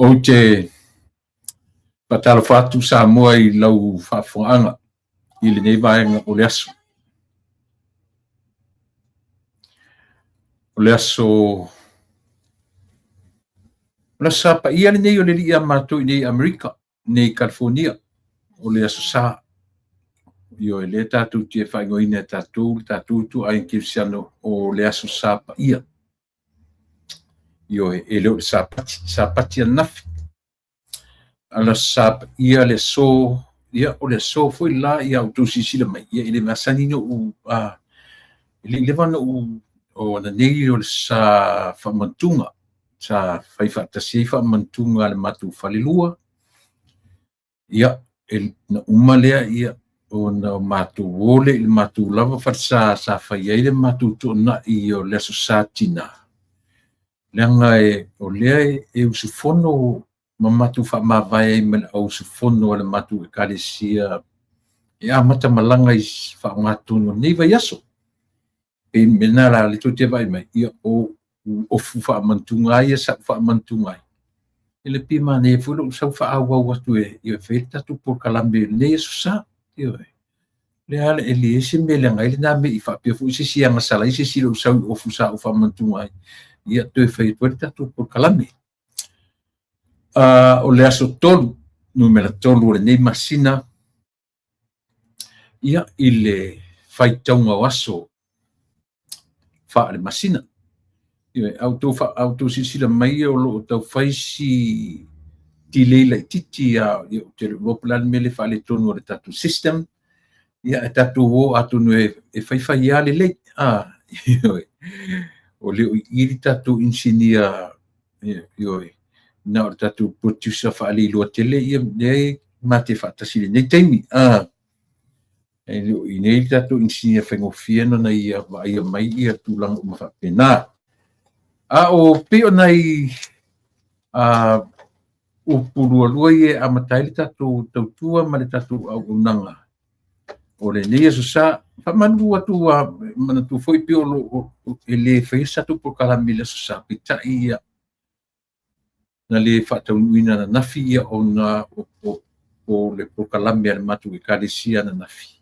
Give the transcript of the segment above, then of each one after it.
Ou te faatalofa atu Samoa i lau faafofogaaga i lenei vaega o le aso. O le aso o le Aso Sa Paia lenei o le Alii ia matou i nei Amerika, nei California, o le Aso Sa. Ioe, lea tatou te faaigoaina e tatou le tatou ituaiga kerisiano o le Aso Sa Paia. Ioe, e le o le Sapati, Sapati ananafi. A o le Aso Sa Paia le aso, ia o le aso foi la ia outou silasila mai, ia e le masani ona ou, e le i leva ona ou, o ananei o le sa faamantuga, sa fai faatasi ai faamantuga a le matou falelua. Ia, na uma lea, ia, ona matou o lea i le matou lava falesa sa fai ai le matou toonai o le Aso Sa Tina, leaga o lea e usufono ma matou faamavae ai ma le au usufono a le matou Ekalesia e amata malaga i faaaogatonu o lenei vaiaso. E mea na la le tou te vaai mai, ia o ofu faamantuga ia sa ou faamantuga ai. E le pei e manaia foi lou sau faaauau atu e ia fai le tatou polokalame i lenei aso sa. Ioe. Lea e leai se mea leaga ai lena mea i faapea foi se isi e agasala ai se isi i lou sau i ofu sa ou faamantuga ai. Ia toe fai atu ai le tatou polokalame. O le aso 3, numera 3 o lenei masina, ia i le faitauga o aso faale-masina. Ioe, a outou silasila mai o lo o tau fai si delay laitiiti a ou te le iloa po o le a le mea le faaletonu o le tatou system. Ia, e tatou o atonu e faifai lava lelei. Ioe, o le o i i le tatou inisinia, ioe, na o le tatou producer faaleiloa tele ia lea e mate faatasi i lenei taimi. E le o i nei le tatou inisinia faigofie ona ia vaaia mai ia tulaga uma faapena. A o pei o nai upu lualua ia e amata ai le tatou tautua ma le tatou auaunaga o lenei aso sa. Faamalulu atu a manatua foi pei o lo o e le faia se tatou polokalame i le aso sa, peitai ia na le faataunuuina ananafi ia ona o le polokalame a le matou Ekalesia ananafi.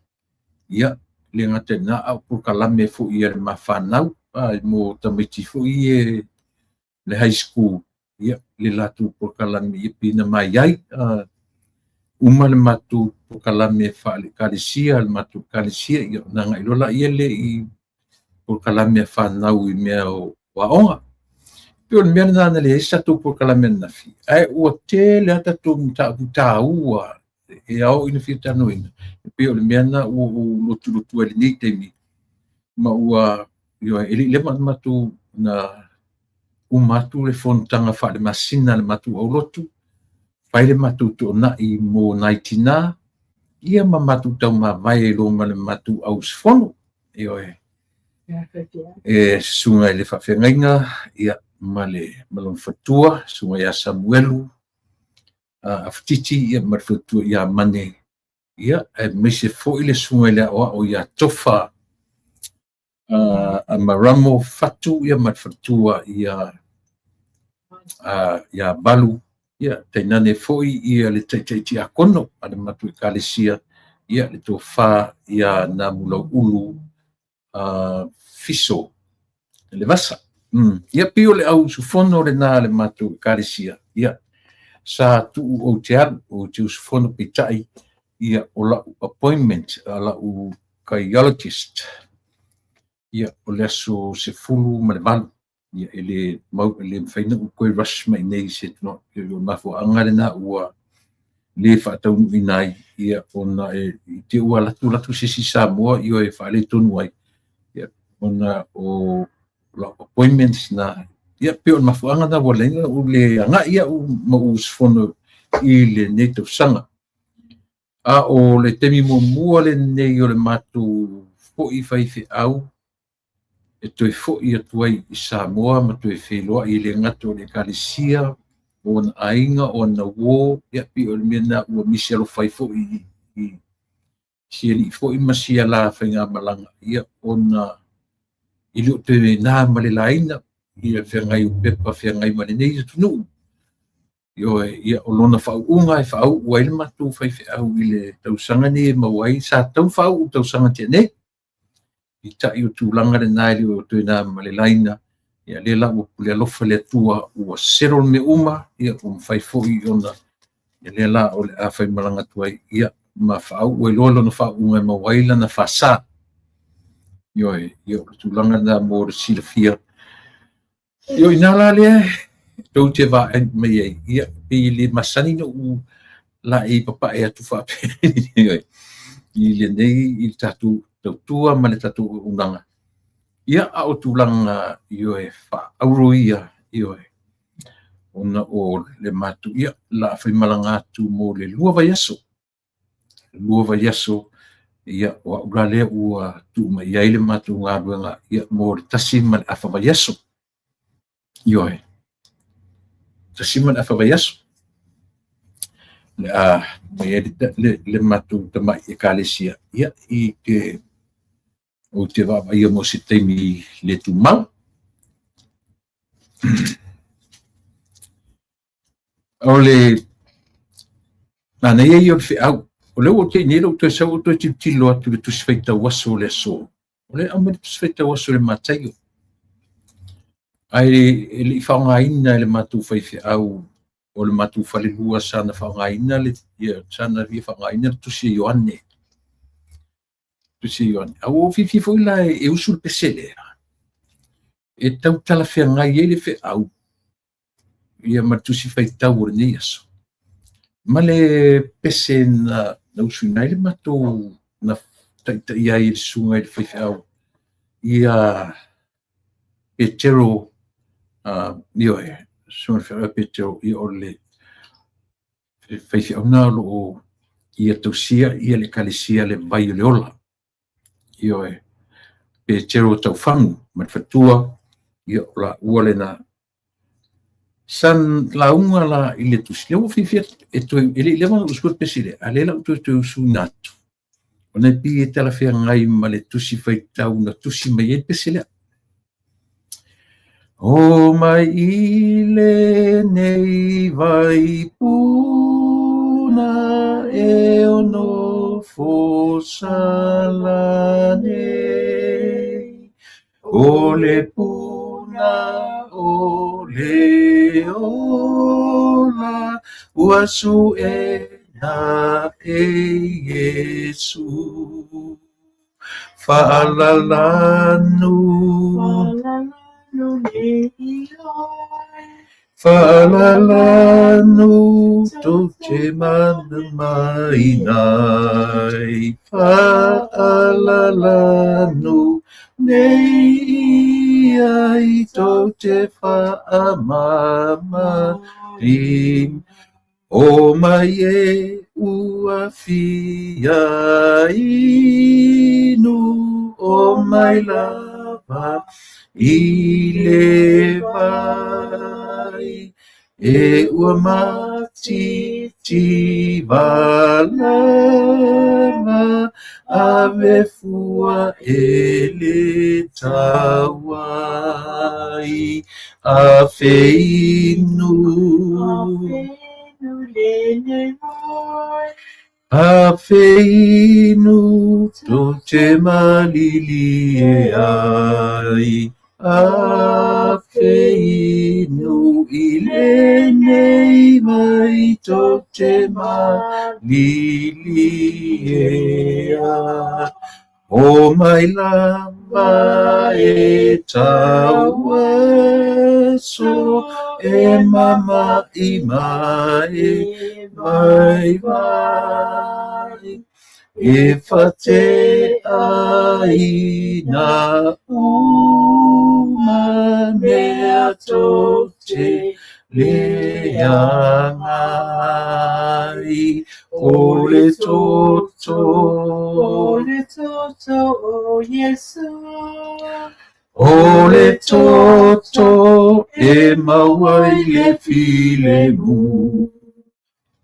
Ia, le gata i lena, a o polokalame foi a le mafanau mo tamaiti foi ia le high school, ia, le latou polokalame ia pei na mai ai. Uma le matou polokalame faale-ekalesia, le matou ekalesia, ia ona agai loa laia lea i polokalame a fanau i mea o aoga. Pei o le mea lena na leai se tatou polokalame ananafi, ae ua tele lava tatou mataupu taua e ao ina fia talanoaina. E pei o le mea lena ua ou lotulotu ai i lenei taimi, ma ua, ioe, e le i leva ona matou na uma atu le fonotaga faale-masina a le matou aulotu, fai le matou toonai mo nai tinā, ia ma matou taumavae ai loa ma le matou au usufono. Ioe. E susuga i le faafeagaiga, ia, ma le ma lona faletua, susuga ia Samuelu Afutiti, ia, ma le faletua ia Mane, ia, aemaise foi le susuga i le aoao ia Tofa Amaramo Fatu, ia, ma le faletua ia ia Valu, ia, tainane foi ia le taitai tiakono a le matou ekalesia, ia, le tofa ia Namulauulu Fiso Levasa. Ia, pei o le au usufono lena a le matou ekalesia, ia, sa tuu ou te alu, ou te usufono peitai, ia, o lau appointment a lau cardiologist, ia, o le aso 18. Ia, e le mau, e le mafai ona ou toe rush mai nei se no, o le mafuaaga lena ua le faataunuuina ai, ia, ona e i te ua alu atu alu atu se isi Samoa, ioe, e faaletonu ai, ia, ona o lau appointments na, ia, pei o le mafuaaga lena ua leai ona ou le agai au ma ou usufono i lenei tausaga. A o le taimi muamua lenei o le matou foi faifeau e toe foi atu ai i Samoa ma toe feiloai e le gata o le ekalesia, o ona aiga, o ona uo, ia pei o le mea lena ua misi alofa ai foi i si alii foi ma si ala faigamalaga, ia ona e le o toe na ma le laina ia feagai o pepa feagai ma lenei atunuu. Ioe, ia, o lona faauuga e faauu ai le matou faifeau i le tausaga nei e maua ai, sa tatau ona faauu i le tausaga na tea nei. Peitai o tulaga lena e le o toe na ma le laina, ia lea la ua pule alofa le Atua ua selo le mea uma, ia ua mafai foi ona, ia lea la o le a faimalaga atu ai, ia ma faauu ai loa lona faauuga e maua ai lana faasa. Ioe, ia o le tulaga lena mo le silafia. Ia o i ina la lea tou te vaai mai ai, ia pei e le masani ona ou laei papae atu faapea i lenei i le tatou tautua ma le tatou auaunaga. Ia a o tulaga ioe faaauro ia, ioe, ona o le matou ia la faimalaga atu mo le 2 vaiaso. 2 vaiaso, ia o au la lea ua tuu mai i ai le matou galuega ia mo le 1.5 vaiaso. Ioe, 1.5 vaiaso. Le a mai ai le matou tamai ekalesia ia i te ou te vaavaaia mo se taimi le tumau. O le manaia ia o le feau. O lea ua tei nei lou toe sau ou toe tilotilo atu i le tusi faitau aso o le aso. O lea e aumai le tusi faitau aso i le Mataio. Ae e le i faaaogaina e le matou faifeau o le matou falelua sa na faaaogaina le ia, sa na fia faaaogaina le tusi a Ioane. Tusi a Ioane. A ua ou fiafia foi la e usu le pese lea e tau talafeagai ai le feau ia ma le tusi faitau o lenei aso ma le pese na usuina ai le matou na taitaia ai e le susuga i le faifeau ia Petero, ioe, susuga i le faifeau Petero, ia o le faifeau na o lo o ia tausia ia le ekalesia le vai o le ola. Ioe, Petero Taufagu ma le faletua, ia o laua lena. Sa lauga la i le tusi, lea ua fiafia e toe, e le i leva ona usua le pese lea, a lea la ua toe toe usuina atu. Ona e pei e talafeagai ma le tusi faitau na tusi mai ai le pese lea. O mai i lenei vai puna e o nofo sala nei, o le puna o le ola ua suena e Iesu. Faalalanu, faalalanu tou te manumāina ai. Faalalanu nei ia i tou te faamama. O mai e ua fia inu, o mai lava i le vai, e ua matiti valava, ave fua e le tauai. Afe inu. Afe inu tou te malilie ai. Afe inu i lenei vai tou te malilie ai. O mai lava e tau aso, e mama i mai, vai vai. E whate ai na uma mea tō te leaga ai. O le toto. O le toto o Iesu. O le toto e maua ai le filemu.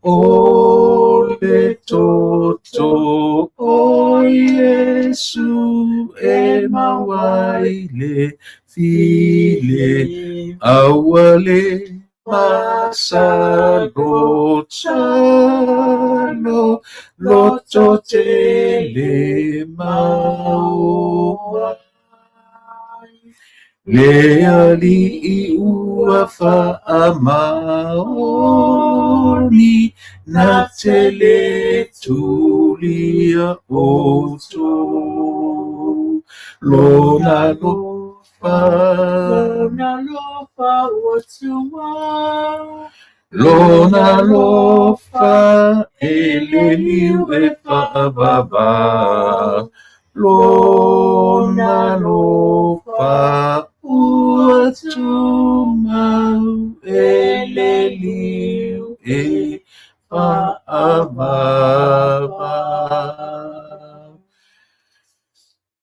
O le toto o Iesu e maua ai le file. Aua le. Masalo talo loto tele maoa Le Alii ua faamaoni na te le tulia outou. Lona alofa. Lona alofa ua tumau. Lona alofa e le liu e faavava. Lona alofa ua tumau e le liu e faavava.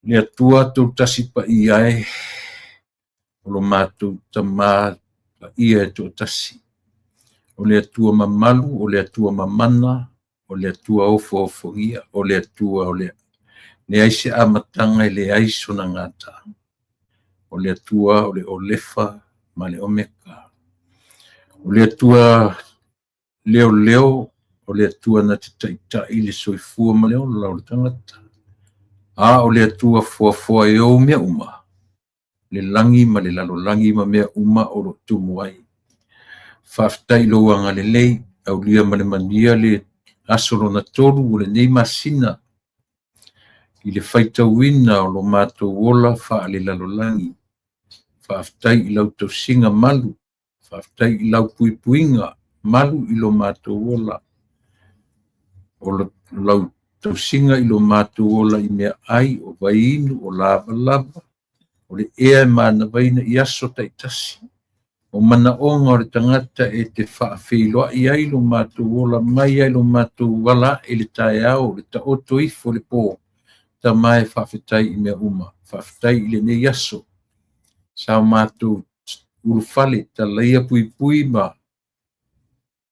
Le Atua toutasi paia e, o lo matou Tama paia e toatasi. O le Atua mamalu, o le Atua mamana, o le Atua ofoofogia, o le Atua o le leai se amataga e leai sona gata. O le Atua o le Olefa ma le Omeka. O le Atua leoleo, o le Atua na te taitai le soifua ma le ola o le tagata. A o le Atua foafoa e ou mea uma, le lagi ma le lalolagi ma mea uma o lo o tumu ai. Faafetai i lou agalelei, aulia ma le manuia le aso lona tolu o lenei masina i le faitauina o lo matou ola faalelalolagi. Faafetai i lau tausiga malu, faafetai i lau puipuiga malu i lo matou ola. O lau tausiga i lo matou ola i meaai, o vaiinu, o lavalava, o le ea e manavaina i aso taitasi, o manaoga o le tagata e te faafeiloai ai lo matou ola mai ai lo matou ala ae i le taeao, o le taoto ifo i le po. Tama e, faafetai i mea uma. Faafetai i lenei aso. Sa o matou ulufale, talaia puipui ma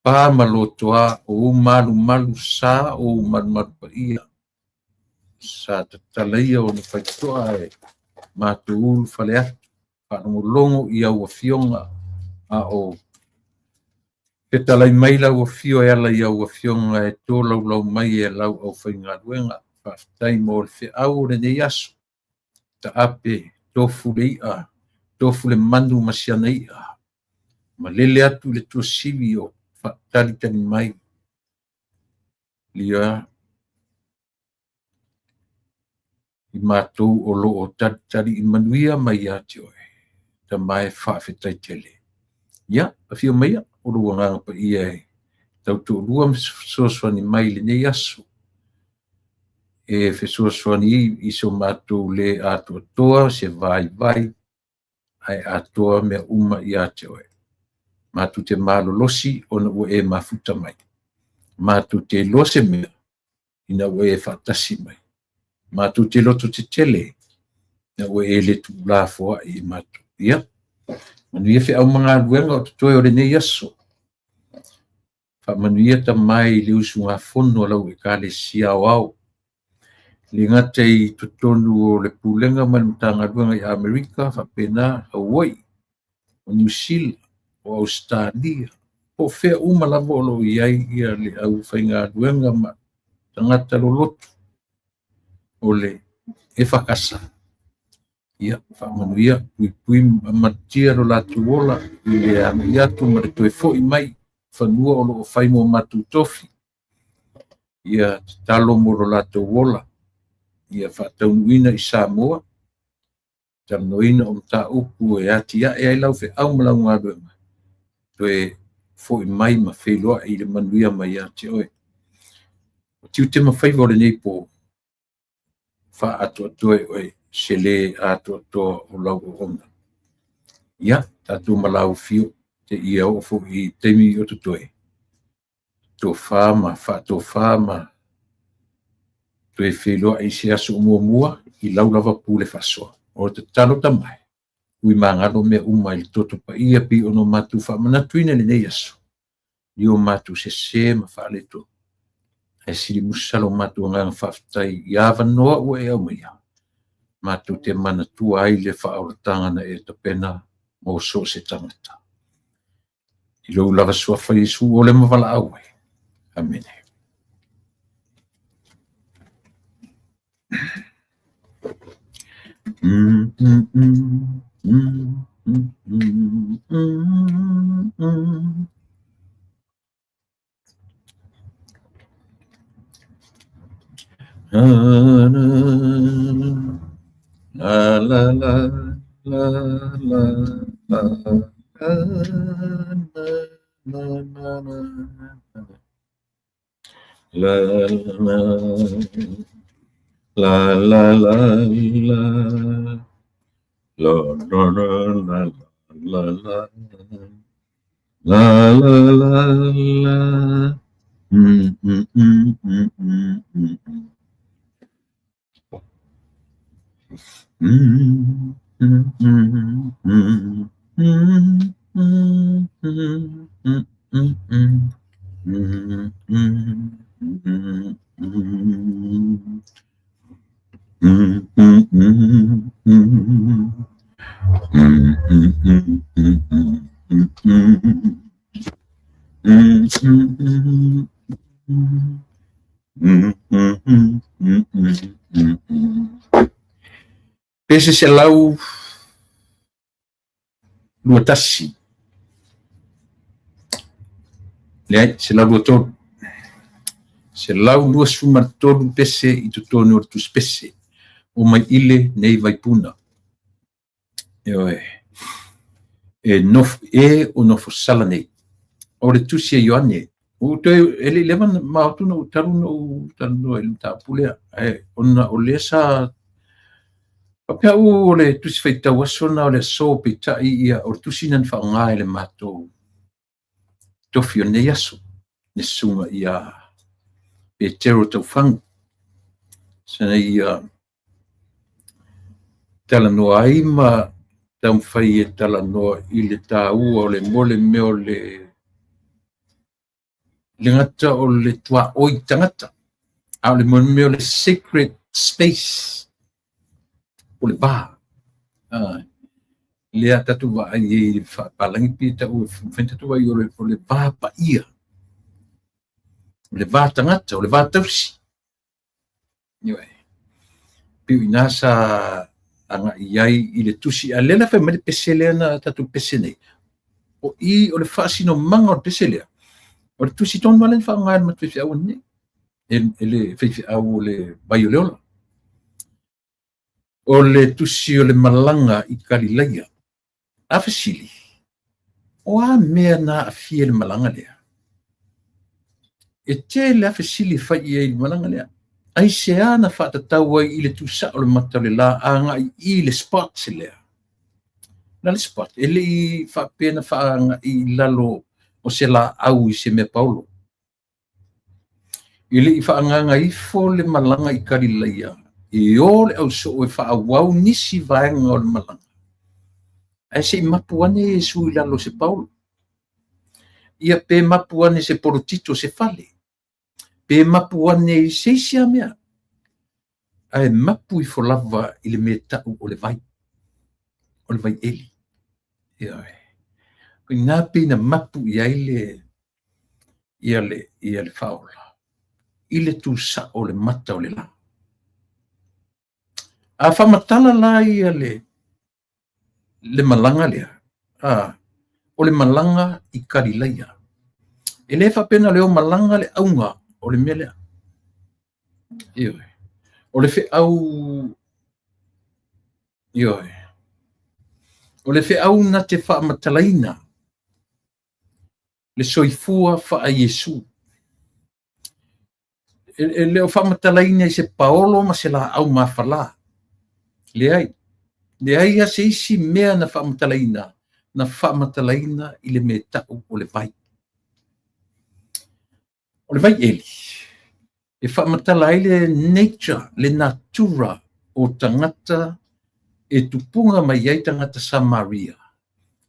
pa ma lotoa o ou malumalu sa o ou malumalu paia. Sa tatalaia ona faitotoa e matou ulufale atu, faalogologo i au afioga a o fetalai mai lau afio e ala i au afioga e tolaulau mai e lau aufaigaluega. Faafetai mo le feau o lenei aso. Taape, tofu le i'a, tofu le manu ma si ana i'a. Malele atu i le tuasivi o faatalitali mai lia i matou o lo o talitali i manuia mai ia te oe. Tama e, faafetai tele. Ia, afio maia o lou agaga paia e tautoalua ma fesoasoani mai i lenei aso. E fesoasoani i so matou le atoatoa se vaivai, ae atoa mea uma ia te oe. Matou te malolosi ona ua e mafuta mai. Matou te iloa se mea ina ua e faatasi mai. Matou te loto tetele ina ua e le tuulafoai i matou. Ia, manuia feau ma galuega o totoe o lenei aso. Faamanuia Tama e i le usugafono a lau Ekalesia aoao, e le gata i totonu o le Pulega ma le Matagaluega i Amerika, faapena Hawaii, o Niu Sila, o Ausetalia, po o fea uma lava o lo o i ai ia le aufaigaluega ma tagata lolotu o le EFKS. Ia, faamanuia, puipui ma malutia lo latou ola i le agai atu ma le toe foi mai fanua o lo o fai mo matou tofi. Ia tatalo mo lo latou ola, ia faataunuuina i Samoa, talanoaina o mataupu e atiae ai lau feau ma lau galuega, toe foi mai ma feiloai i le manuia mai ia te oe. O tiute ma faiva o lenei po, faaatoatoa e oe se le atoatoa o lau auauna. Ia, tatou malaufio, te ia oo foi i taimi o totoe, tofa ma faatofa ma toe feiloai i se aso o muamua i lau lava pule faasoa. O le tatalo Tama e, ui magalo mea uma i le toto paia pei ona matou faamanatuina i lenei aso, i o matou sese ma faaletonu. Ae silimusa lo matou agaga faafetai i avanoa ua e aumaia, matou te manatua ai le faaolataga na e tapena mo so o se tagata. I lou lava suafa Iesu o le ma valaau ai. Amene. Mm, mm, mm, mm, mm, mm, mm, mm. La la la la la la la la la la la la la la la la la la la La la la la. Mm, mm, mm, mm, mm, mm. Mm, mm, mm, mm, mm, mm, mm, mm, mm, mm. Mm, mm, mm, mm. Mm, mm, mm, mm. Mm, mm, mm, mm, mm, mm. Mm, mm, mm, mm. Mm, mm, mm, mm, mm, mm, mm. Pese 121. Leai, 123. 123 pese i totonu o le tusi pese. O mai ile nei vaipuna. Ioe. E, nof, e o nofo sala nei. O le tusi a Ioane. O toe e le leva ma atu na talu na u talanoa i le mataupu lea. Ae ona o lea sa faapea u o le tusi faitau aso na o le aso peitai ia o le tusi na na faaaoga e le matou tofi o lenei aso le susuga ia Petero Taufagu sana ia talanoa ai ma taumafai e talanoa i le taua o le mo le mea o le le gata o le tuaoi tagata, a o le mea o le sacred space o le va. Lea tatou vaai ai i le faapalagi pe tau e mafai tatou vaai o le va paia, o le va tagata, o le va tausi. Ioe. Pei o i ina sa agai ai i le tusi, a lea la fai mai le pese lea na tatou pese nei. O i o le faasinomaga o le pese lea, o le tusi tonu lava lea na faaaoga e le matou faifeau nei, e le faifeau o le vai o le ola. O le tusi o le malaga i Kalilaia. A fesili, o a mea na aafia i le malaga lea? E tele a fesili e fai i ai i le malaga lea. Aisea na faatatau ai i le tuusao o le mata o le la agai i le spot lea? Na le spot, e le i faapea na faagai i lalo o se laau i se mea paolo. E le i faaagaaga ifo le malaga i Kalilaia e o le ausoo e faaauau nisi vaega o le malaga, ae se i mapu ane Iesu i lalo o se paolo. Ia pe mapu ane se polotito o se fale, pe mapu ane i se isi lava mea, ae mapu ifo lava i le mea tau o le vai, o le vai eli. Ioe. O i ina pei na mapu i ai le ia le, ia le faaola i le tusao o le mata o le la. A faamatala la ia le, le malaga lea, a, o le malaga i Kalilaia. E le faapea na o le o malaga le auga o le mea lea. Ioe. O le feau, ioe. O le feau na te faamatalaina le soifua faa-Iesu. E le o faamatalaina i se paolo ma se laau mafala. Leai. Leai lava se isi mea na faamatalaina, na faamatalaina i le mea tau o le vai. O le vai eli, e faamatala ai le nature, le natura o tagata e tupuga mai ai tagata Samaria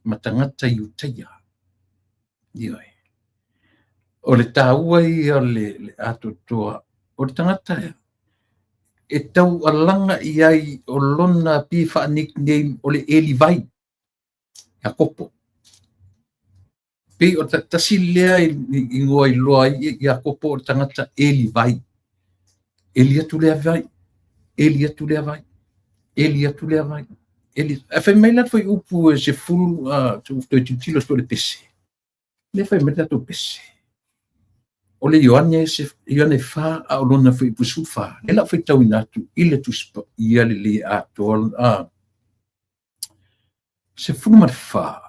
ma tagata Iutaia. Ioe. O le taua ia o le atoatoa o le tagata e taualaga i ai o lona pei faa-nickname o le Eli Vai, Iakopo. Pei o tasi lea igoa iloa ai Iakopo o le tagata eli vai. Eli atu lea vai, eli atu lea vai, eli atu lea vai. Eli. Ae fai mai la le fuaiupu e 10, toe tilotilo atu i le pese. Lea fai mai le tatou pese. O le Ioane, Ioane 4, a o lona fuaiupu 14. Lea la ou faitauina atu i le Tusi Paia lelei atoa. 14.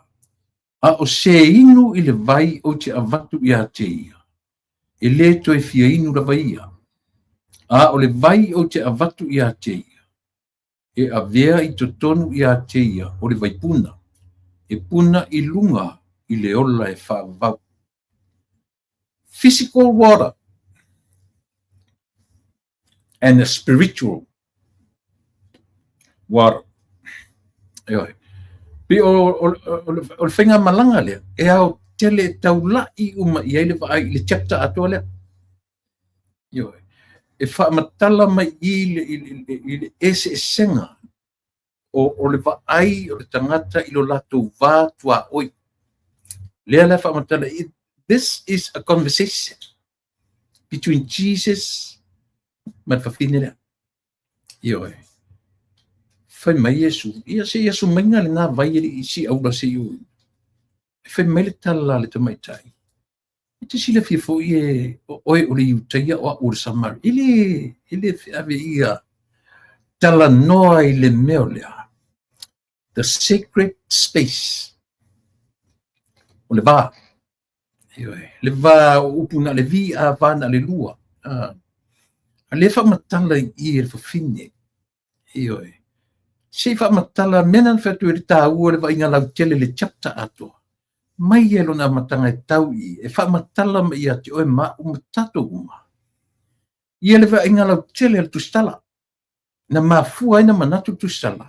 A o se inu i le vai ou te avatu ia te ia, e lē toe fia inu lava ia. A o le vai ou te avatu ia te ia, e avea i totonu ia te ia o le vaipuna, e puna i luga i le ola e faavavau. Physical water and a spiritual water. Ioe. Pei o le faigamalaga lea, e ao tele e taula'i uma i ai le vaai i le chapter atoa lea. Ioe. E faamatala mai i le eseesega o le vaai o le tagata i lo latou va tuaoi. Lea la faamatala, this is a conversation between Jesus ma le fafine lea. Ioe. Fai mai Iesu, ia se i aso maiga lena vai e le i si aula se i ui. E fai mai le tala a le tamaitai. E te silafia foi e o oe o le Iutaia o a'u o le Samaria. E le feave ia talanoa i le mea o lea. The sacred space. O le va. Ioe. Le va o upu na le vi a va na le lua. A le faamatala i i le fafine. Ioe. Se i faamatala mea na fai atu e le taua le vaaiga lautele le chapter atoa. Mai e lona amataga e tau i e faamatala mai ia te oe ma a'u ma tatou uma. Ia le vaaiga lautele a le tusitala. Na mafua ai na manatu le tusitala.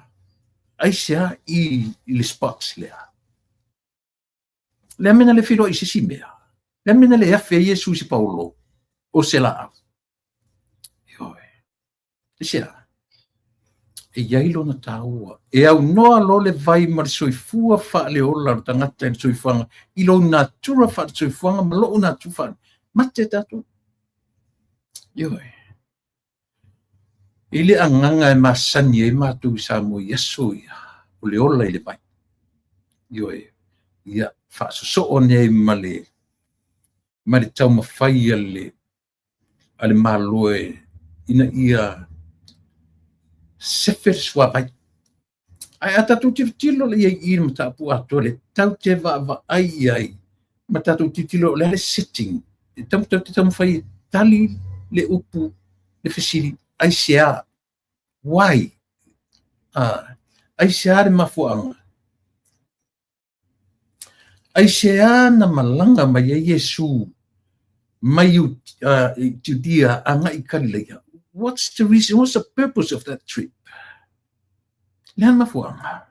Aisea i le spots lea. Le a mea na le feiloai i se isi mea. Le a mea na le afe ai Iesu i se paolo o se laau. Ioe. Aisea? E i ai lona taua. E aunoa loa le vai ma le soifua faaleola o le tagata i le soifuaga, i lou natura faale-soifuaga ma lou natura faale. Mate tatou. Ioe. I le agaga e masani ai matou i Samoa i aso ia, o le ola i le vai. Ioe. Ia, faasosoo ane ai ma le taumafai a le Malo e ina ia sefe le suavai. Ae a tatou tilotilo le i ai i le mataupu atoa le tau te vaavaai i ai, ma tatou tilotilo o le a le setting, e tau te taumafai e tali le upu, le fesili, aisea, why? Aisea le mafuaaga? Aisea na malaga mai ai Iesu mai Judea agai i Kalileia? What's the reason? What's the purpose of that trip? Le a le mafuaaga?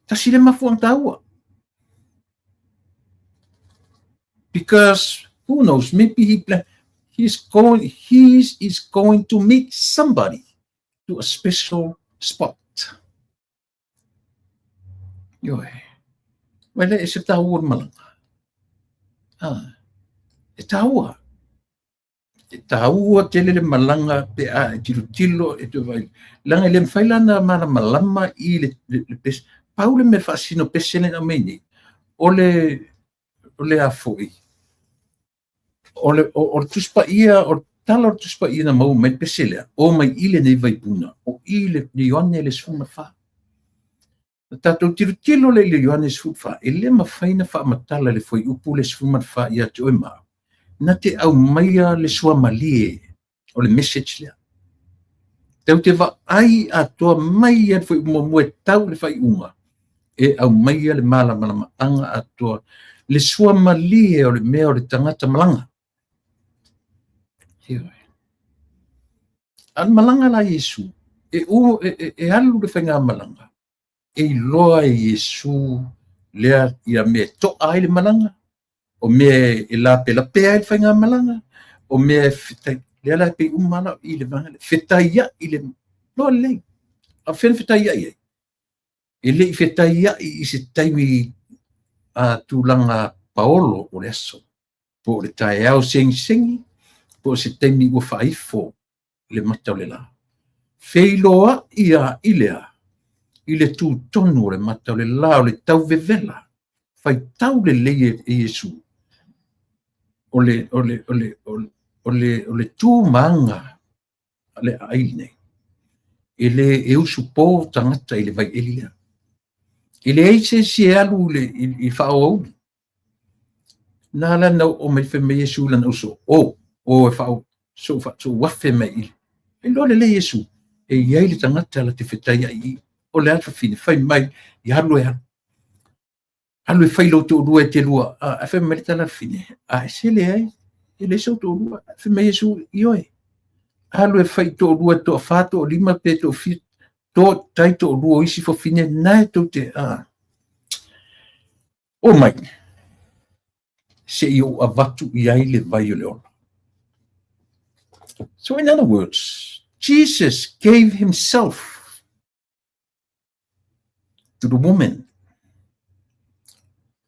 Tasi le mafuaaga taua. Because who knows, maybe he is going to meet somebody to a special spot. Ioe. Vai le e se taua le malaga. E taua. E taua tele le malaga pe a e tilotilo e te vai. Leaga e le mafai la na malamalama i le pese. Pau le mea faasino pese le na mai nei. O le a foi. O le Tusi Paia, o le tala o le Tusi Paia na maua mai le pese lea. O mai i lenei vaipuna. O i le Ioane le 14. Na tatou tilotilo le i le Ioane 14, e le mafai na faamatala le fuaiupu le 14 ia te oe ma au. Na te aumaia le suamalie o le message lea. Tau te vaai atoa mai ia le fuaiupu muamua e tau le faaiuga, e aumaia le malamalamaaga atoa, le suamalie o le mea o le tagata malaga. Ioe. A le malaga la Iesu, e alu le faigamalaga, e iloa e Iesu lea ia mea e to'a ai le malaga, o mea e lapelapea ai le faigamalaga, o mea e fetai, lea la e pei uma la i le vaega lea, fetaia'i le loa lelei. A o fea na fetaia'i ai? E le i fetaiai i se taimi a tulaga paolo o le aso, po o le taeao segisegi, po o se taimi ua faaifo le mata o le lā. Feiloai a i le a? I le tutonu o le mata o le lā o le tauvevela, faitau lelei e Iesu o le, o le, o le, o le, o le, o le tu ma aga a le aai lenei. E le e usupo tagata i le vaieli lea. E leai se isi e alu i, i, i faaoauli. Na ala na oo mai fai mai Iesu i lana uso, o, o e faa, sou, sou afe mai i. E iloa lelei Iesu, e i ai le tagata la te fetaiai i. O le a le fafine, fai mai, i alu e alu. Alu e fai lou toalua e te lua. A, fai mai le tala a le fafine, a e se leai, e leai sou toalua. Fai mai Iesu, ioe. Alu e fai toalua, toafa, toalima, pe toafia, to tai toalua o isi fafine, na e tou te, a. O mai, se i ou avatu i ai le vai o le ola. So in other words, Jesus gave himself to the woman.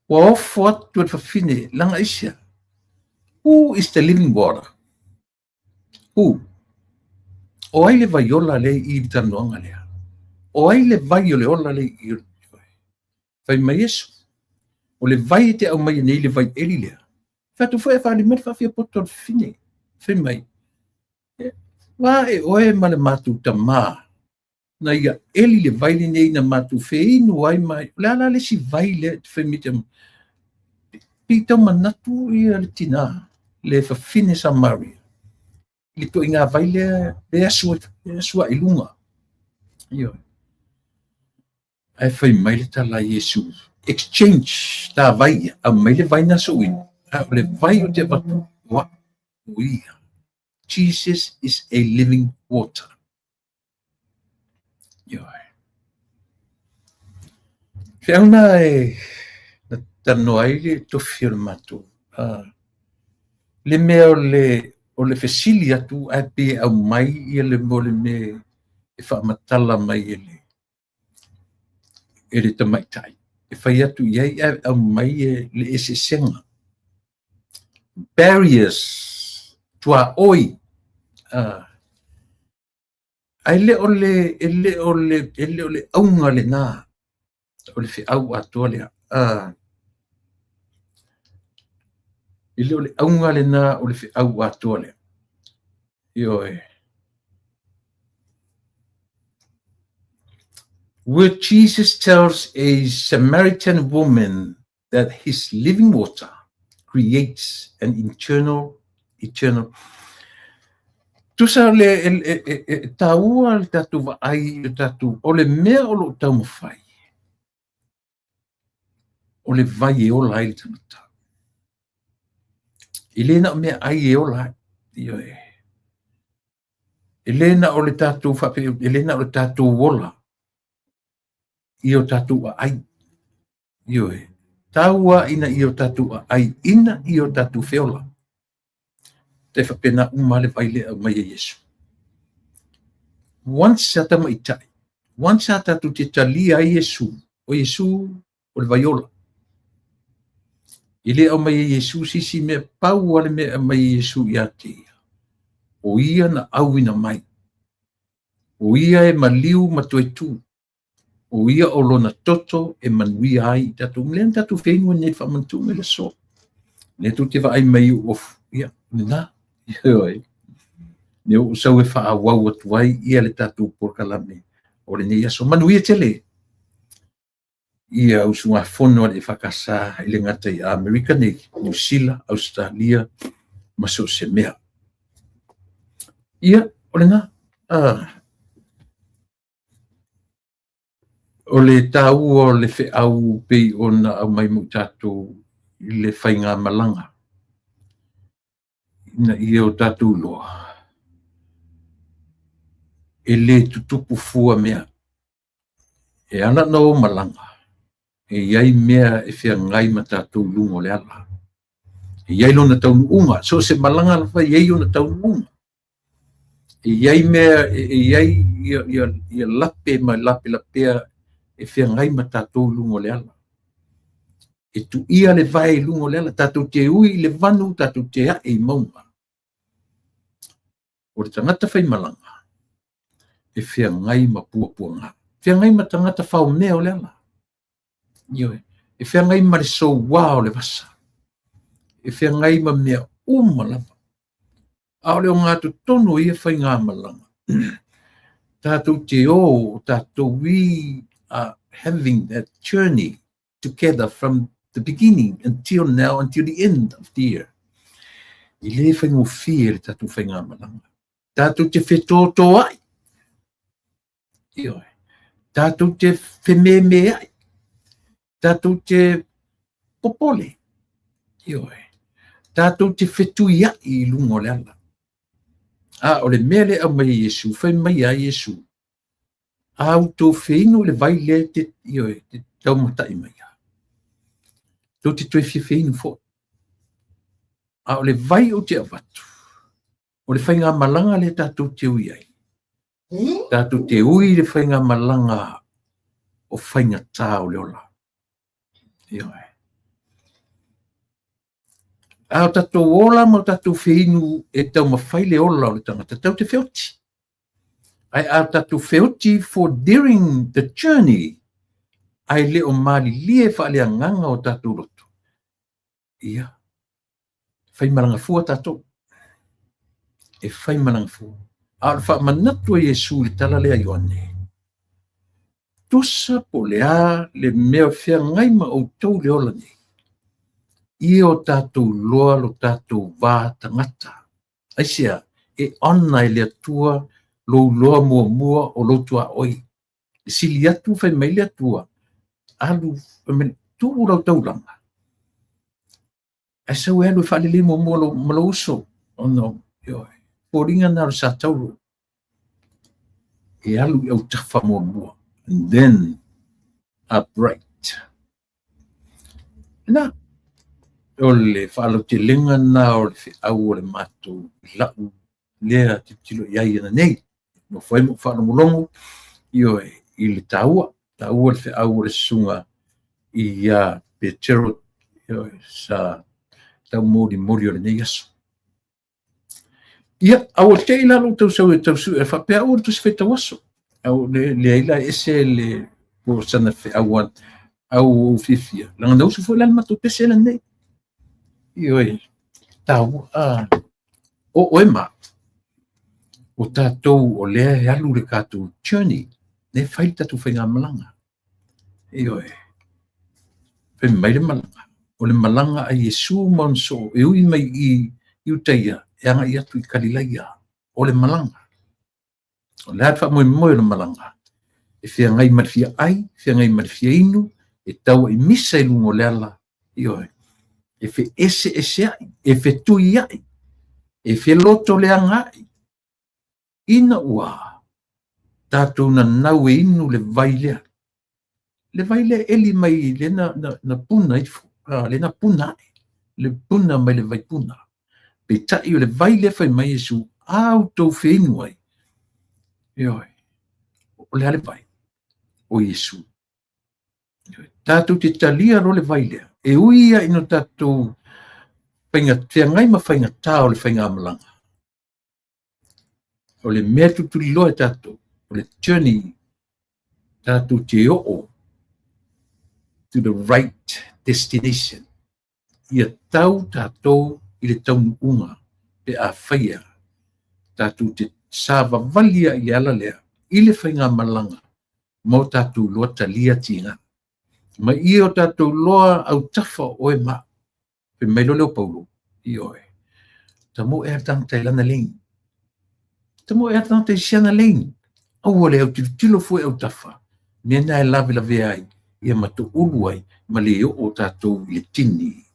Ua ofo atu e le fafine, laga aisea. Who is the living water? Who? O ai le vai ola lea i le talanoaga lea? O ai le vai o le ola lea i Fai mai Iesu, o le vai e te aumaia nei le vai eli lea. Fai atu foi e faaali mai le faafiapoto a le fafine. Fai mai, va e oe ma le matou tamā na ia eli le vai lenei na matou feinu ai ma o le a la le isi vai lea e te fai mai te pei tau manatu ia le tinā le fafine Samaria i le ituaiga vai lea le asu le asu i luga. Ioe. Ae fai mai le tala a Iesu, exchange ta vai ia, aumai le vai na so'u inu, a o le vai ou te avatu o a'u, o ia. Jesus is a living water. Ioe. Feau na e na talanoa ai le tofi o le matou. Le mea o le, o le fesili atu ae pei e aumai ia le mo le mea e faamatala mai e le e le tamaitai e fai atu i ai ae aumai e le eseesega. Barriers, tuaoi, ae le o le, e le o le, e le o le auga lena o le feau atoa lea. E le o le auga lena o le feau atoa lea. Ioe. Where Jesus tells a Samaritan woman that his living water creates an internal eternal. Tusa le e, e, e, e taua le tatou vaai i le tatou o le mea o lo o taumafai o le vai e ola ai le tagata. E le na o meaai e ola ai. Ioe. E le na o le tatou faapea, e le na o le tatou ola i o tatou aai. Ioe. Tau ina ia o tatou aai ina ia o tatou feola. Tai faapena uma le vai lea aumai e Iesu. Once a tamaitai, once a tatou te talia ai Iesu, o Iesu o le vai ola. E le aumai e Iesu se isi mea, pau lava le mea e aumai e Iesu ia te ia. O ia na auina mai. O ia e maliu ma toe tu. O ia o lona toto e manuia ai i tatou. Lea na tatou feinu ai nei i le faamanatuga i le aso. Lea tou te vaai mai i ou ofu. Ia, lena. Ioe. Ne ou sau e faaauau atu ai ia le tatou polokalame o lenei aso. Manuia tele ia usugafono a le EFKS e le gata i Amerika nei, Niu Sila, Ausetalia ma so o se mea. Ia, o lena. Ah, O le taua o le feau pei ona aumai mo i tatou i le faigamalaga ina ia o tatou iloa e le tutupu fua mea. E ala ona o malaga, e i ai mea e feagai ma tatou i luga o le ala. E i ai lona taunuuga, so o se malaga lava e i ai ona taunuuga. E i ai mea, e i ai ia, ia, ia lape ma lapelapea e feagai ma tatou i luga o le ala. E tuia le vae i luga o le ala, tatou te ui i le vanu, tatou te ae i mauga. O le tagata faimalaga, e feagai ma puapuaga, feagai ma tagata faomea o le ala. Ioe, e feagai ma le soua o le vasa, e feagai ma mea uma lava. A o le ogatotonu o ia faigamalaga, tatou te o, tatou, we are having that journey together from the beginning until now, until the end of the year. E le faigofie le tatou faigamalaga. Tatou te fetotoai. Ioe. Tatou te fememeai. Tatou te popole. Ioe. Tatou te fetuiai i luga o le ala. A o le mea lea e aumai e Iesu, fai mai a Iesu, a outou feinu i le vai lea te, ioe, te taumatai mai a, tou te toe fia feinu foi. A o le vai ou te avatu, o le faigamalaga lea tatou te ui ai. Tatou te ui i le faigamalaga o faigata o le ola. Ioe. A o tatou ola ma o tatou feinu e taumafai le ola o le tagata, tatou te feoti. Ae a tatou feoti for during the journey, ae le o malilie faaleagaga o tatou loto, ia, faimalaga fua tatou. E faimalaga fua. A o le faamanatu a Iesu i le tala lea a Ioane, tusa po o le a le mea o feagai ma outou i le ola nei, ia o tatou iloa lo tatou va tagata. Aisea? E honour e le Atua lou iloa muamua o lou tuaoi. E sili atu fai mai le Atua, alu, fai mai, tuu lau taulaga, ae sau e alu e faalelei muamua lou, ma lou uso. Ona, ioe, foliga na o le satauro. E alu i autafa muamua, and then upright. Na, o le faalautelega na o le feau o le matou lau lea tilotilo i ai ananei. Nofo ai ma ou faalogologo, ioe, i le taua, taua le feau o le susuga ia Petero, ioe, sa taumolimoli o lenei aso. Ia, a ua te i la lou tausau e tau sue, faapea aua le Tusi Faitau Aso. Au le leai la e ese le po sana feau au ou fiafia. Leaga na usu foi la le matou pese lenei. Ioe, taua, o oe ma o tatou o lea e alu le tatou journey, lea e fai le tatou faigamalaga. Ioe, fai mai le malaga, o le malaga a Iesu ma ona soo e ui mai i Iutaia e agai atu i Kalilaia, o le malaga. O le a le faamoemoe o le malaga? E feagai ma le fia ai, feagai ma le fia inu, e taua i misa i luga o le ala, ioe, e feeseeseai, e fetuiai, e felotoleagaai, ina ua tatou nanau e inu le vai lea. Le vai lea e eli mai le na, na, na puna ifo, le na puna ae, le puna mai le vai puna. Peitai o le vai lea fai mai Iesu, a outou feinu ai, ioe, o le a le vai? O Iesu. Tatou te talia loa le vai lea, e ui ia ina tatou faiga, feagai ma faigatā o le faigamalaga. O le mea tutuliloa e tatou, o le journey, tatou te oo to the right destination. Ia tau tatou i le taunuuga pe a faia tatou te savavali ai i le ala lea i le faigamalaga ma o tatou iloa talia tiga. Ma ia o tatou iloa autafa o oe ma au. Fai mai loa lea o Paulo, ioe, tamo ea le tagata i lana lane. Tamo ea le tagata i siana lane. Aua le autilotilo fua i autafa, mea na e lavelavea ai, ia ma toulu ai, ma le oo tatou i le tini.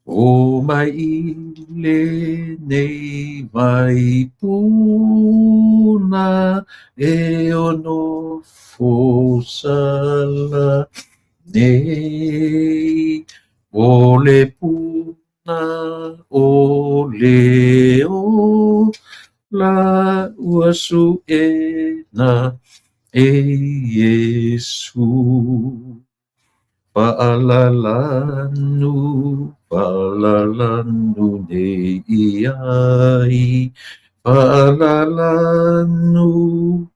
O mai i lenei vai puna e ono fosala nei, o le puna o le ola ua suena. E Iesu, faalalanu, faalalanu nei i ai, faalalanu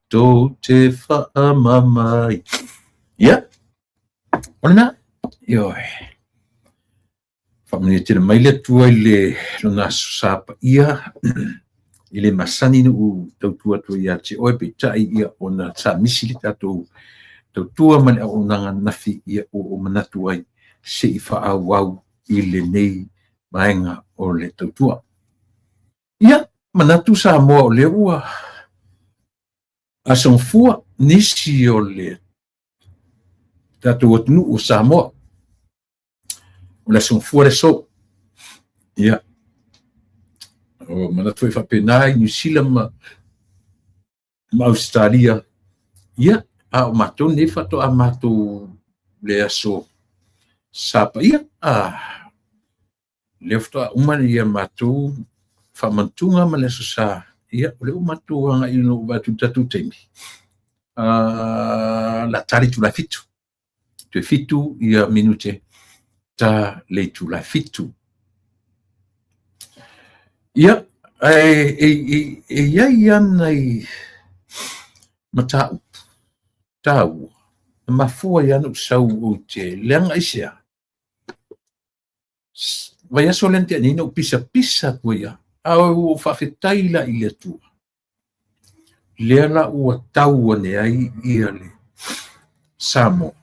tou te faamamai. Ia, o lena, ioe. Faamanuia tele mai le Atua i le lona Aso Sa paia. E le masani ona ou tautua atu ai ia te oe, peitai ia ona sa misi le tatou tautua ma le auaunaga ananafi, ia ua ou manatu ai se i faaauau i lenei vaega o le tautua. Ia, manatu Samoa o lea ua asogafua nisi o le tatou atunuu o Samoa. O le aso Gafua le aso. Ia, o manatu foi faapena i Niu Sila ma Ausetalia. Ia, a o matou nei faatoa matou le aso Sa paia. Lea faatoa uma ia matou faamanatuga ma le aso Sa. Ia, o lea ua matou agai ina ua vaai atu i le tatou taimi. La ta le itula e 7. Toe 7 ia minute ta le itula e 7. Ia, ae e i ai nai mataupu taua na mafua ai lava ona ou sau ou te leaga aisea. Vaiaso lea na tea nei na ou pisapisa atu ai lava, a ua ou faafetai la i le Atua, lea la ua tau ane ai ia le Samoa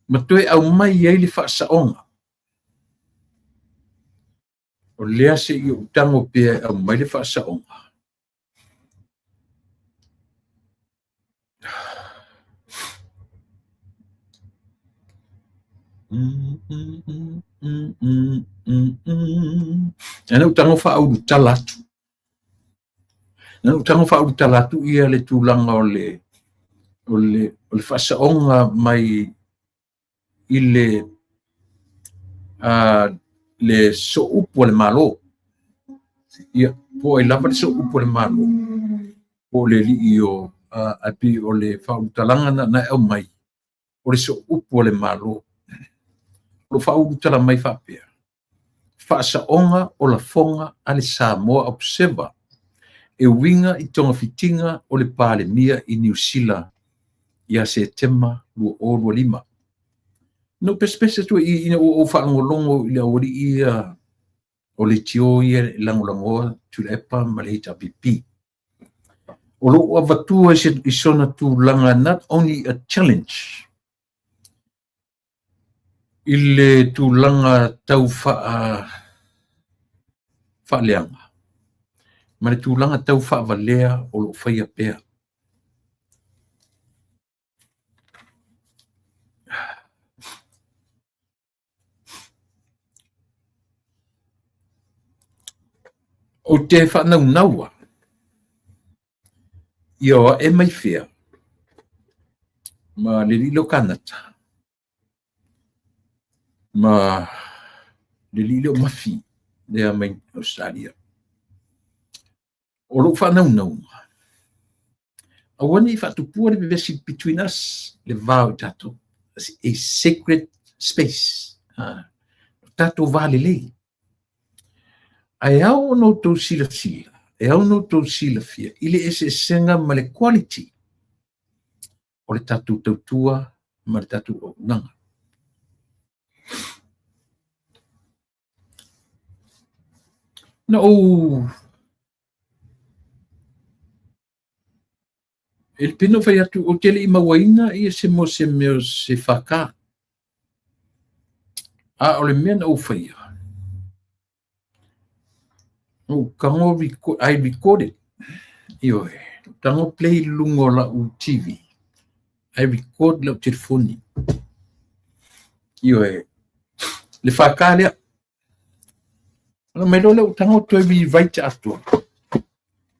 ma toe aumai ai le faasaoga. O lea se i ou tago pea e aumai le faasaoga. Na ou tago faaulutala atu. Na ou tago faaulutala atu ia le tulaga o le faasaoga mai i le sooupu a le Malo. Ia, po o ai lava le sooupu a le Malo, po o le alii o, ae pei o le faaulutalaga na e aumai, o le sooupu a le Malo. O lo o faaulutala mai faapea, faasaoga o lafoga a le Samoa Observer e uiga i togafitiga o le Palemia i Niu Sila ia Setema 2025. Na ou pesepese atu ai ina ua ou faalogologo i le aualii ia o leitio ia e lagolagoa Tuilaepa ma le HRPP. O lo o avatua i sona tulaga not only a challenge i le tulaga tau faaleaga ma le tulaga tau faavalea o lo o faia pea. Ou te faanaunaua ia o ae mai fea ma le alii lea o Kanata ma le alii lea o Mafi lea mai Ausetalia. O lou faanaunauga, aua ne i faatupua le vevesi between us, le va o i tatou. A sacred space. O tatou va lelei. Ae ao ona outou silasila, e ao ona outou silafia i le eseesega ma le quality o le tatou tautua ma le tatou auaunaga. Na ou e pei ona ou fai atu, ou te le i mauaina ia se mo se mea o se FK. A o le mea na ou faia, na ou tago I recorded, ioe, na ou tago play i luga o lau TV, I record lau telefoni, ioe, le FK lea. Ona mai loa lea ou tago toe rewrite atoa.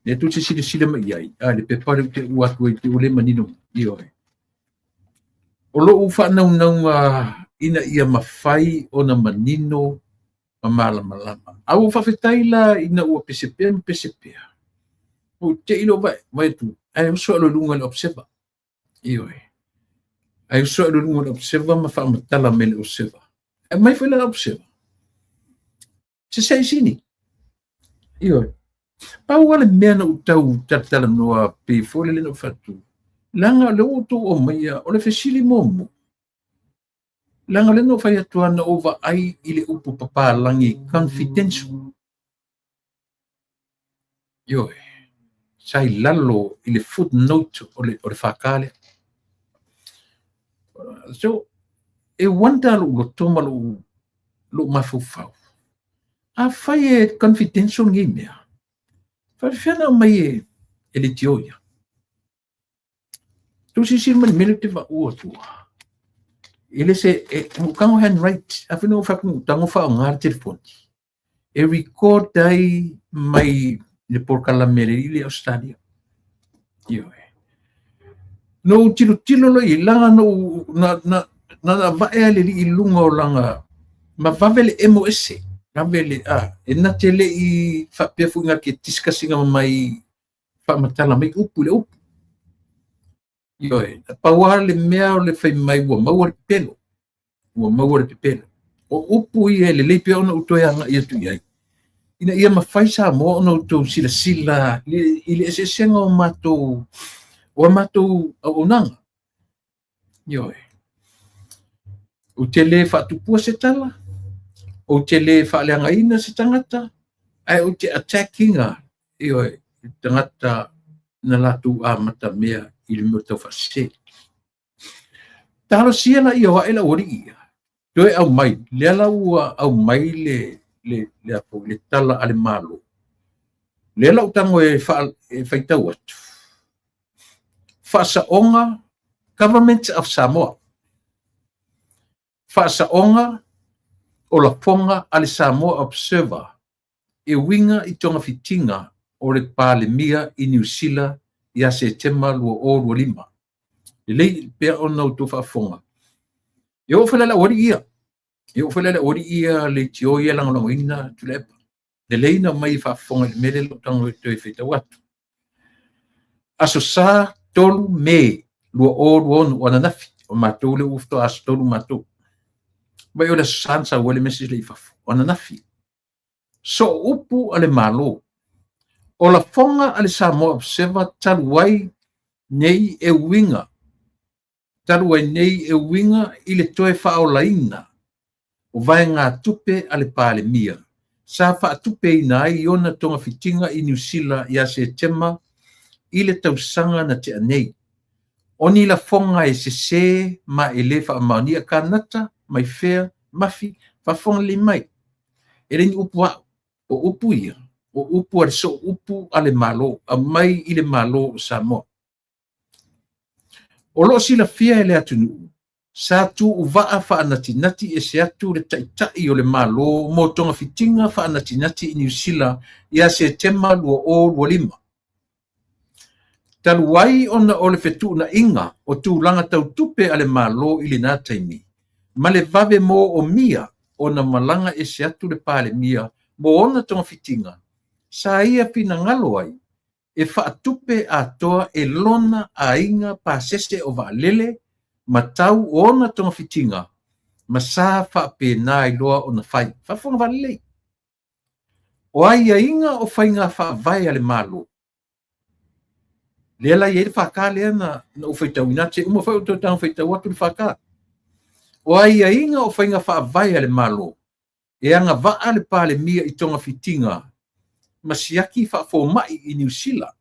Lea tou te silasila mai i ai, a le pepa lea ou te ua atu ai te ua le manino, ioe. O lou faanaunauga ina ia mafai ona manino ma malamalama. A ua faafetai la ina ua pese pea ma pese pea. Ua ou te i loa vaai atu, ae oso ae loa i luga i le Observer. Ioe. Ae uso e luga o le observer ma faamatala mai le observer. E mai foi le observer. Se se sini. Ioe. Pau le mea na ou tau talatalanoa pe foi le na fatu. Leaga le ua outou aumaia o le fesili muamua. Leaga le na fai atu na ou vaai i le upu papalagi confidential. Ioe. Sa i lalo i le footnote o le FK lea. So, e wonder lou loto ma lou mafaufau. A fai e confidential nei mea, faafefea na aumai e leitio ia? Tu silasila mai le mea lea ou te vaua tua. E le se, e tago handwrite, a fai na ou tago faaaoga le telefoni. E record ai mai le polokalame a le alii lea i Ausetalia. Ioe. Na ou tilotilo loa i ai, leaga na ou na na na vae lava le alii i luga o lana ma vave le emo ese. Vave le a e na te le i faapea foi na te discuss ina mai faamatala mai upu i le upu. Ioe, pau lava le mea o le fai mai ua maua le pepelo. Ua maua le pepelo. O upu ia e lelei pea ona ou toe agai atu i ai, ina ia mafai Samoa ona outou silasila i le eseesega o matou o a matou auaunaga. Ioe. Ou te le faatupua se tala, ou te le faaleagaina se tagata, ae ou te attack ina, ioe, i tagata na latou amata mea i le mea tau faasese. Talosia la ia o ae le aualii ia, toe aumai, lea la ua aumai le tala a le Malo. Lea la ou tago e faitau atu. Faasaoga Government of Samoa. Faasaoga o lafoga a le Samoa Observer e uiga i togafitiga o le Palemia i Niu Sila ia Setema 2025. Lelei pea ona outou faafofoga. E oo foi la i le aualii ia. E oo foi la i le aualii ia leitio ia e lagolagoina Tuilaepa. Lelei na aumai e faafofoga i le mea lea ou tago e toe faitau atu. Aso Sa 3 Me 2026 o ananafi, o matou lea ua faatoa aso 3 matou. Vai o le aso Sa na sau ai le message lea i fafo. O ananafi. Sooupu a le Malo. O lafoga a le Samoa Observer talu ai nei e uiga talu ai nei e uiga i le toe faaolaina o vaegatupe a le Palemia sa faatupeina ai ona togafitiga i Niu Sila ia Setema i le tausaga na tea nei. O ni lafoga e sesē ma e le faamaonia kanata mai fea mafi faafofoga lelei mai. E le ni upu a'u, o upu ia, o upu a le sooupu a le Malo, aumai i le Malo o Samoa. O lo o silafia e le atunuu, sa tuuvaa faanatinati ese atu le Taitai o le Malo mo togafitiga faanatinati i Niu Sila ia Setema 2025. Talu ai ona o le fetuunaiga o tulaga tau tupe a le Malo i lena taimi, ma le vave moomia ona malaga ese atu le Palemia mo ona togafitiga, sa ia finagalo ai e faatupe atoa e lona aiga pasese o vaalele ma tau o ona togafitiga ma sa faapena ai loa ona fai. Faafofoga vaalelei. O aiaiga o faiga faavae a le Malo, lea la i ai le FK lea na ou faitauina atu, se uma foi ou toe tago faitau atu le FK. O aiaiga o faiga faavae a le Malo, e agavaa le Palemia i togafitiga ma siaki faafomai i Niu Sila,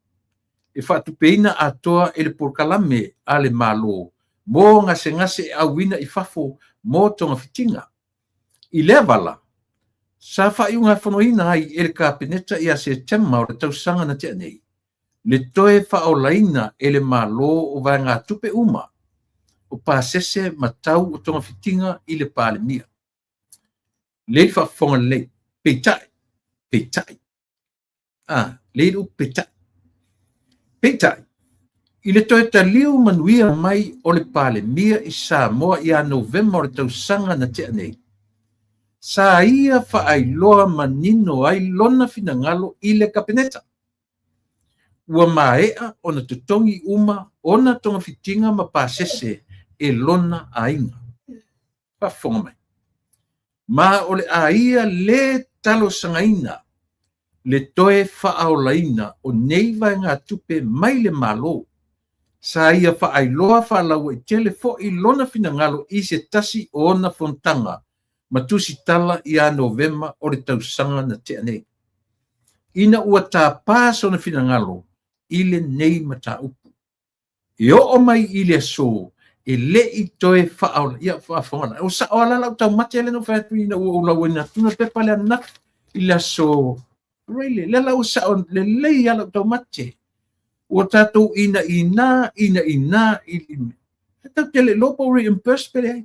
e faatupeina atoa e le polokalame a le Malo mo gasegase e auina i fafo mo togafitiga. I lea vala, sa faaiugafonoina ai e le Kapeneta ia Setema o le tausaga na tea nei, le toe faaolaina e le Malo o vaegatupe uma o pasese ma tau o togafitiga i le Palemia. Lelei le faafofoga lelei, peitai, peitai, lelei le upu peitai. Peitai, i le toe taliu manuia mai o le Palemia i Samoa ia Novema o le tausaga na tea nei, sa ia faailoa manino ai lona finagalo i le Kapeneta. Ua maea ona totogi uma ona togafitiga ma pasese e lona aiga. Faafofoga mai. Ma o le a ia lē talosagaina le toe faaolaina o nei vaegatupe mai le Malo. Sa ia faailoa faalauaitele foi lona finagalo i se tasi o ona fonotaga ma tusitala ia Novema o le tausaga na tea nei, ina ua tapā sona finagalo i lenei mataupu. E oo mai i le aso, e le i toe faaola, ia faafofoga la, o sao lava la lau taumate lea na ou fai atu ina ua ou lauina atu le pepa lea ananafi i le aso Friday, lea la ua sao lelei lava lau taumate. Ua tatou inaina, inaina, i, e tatou te le iloa po o reimburse pe leai.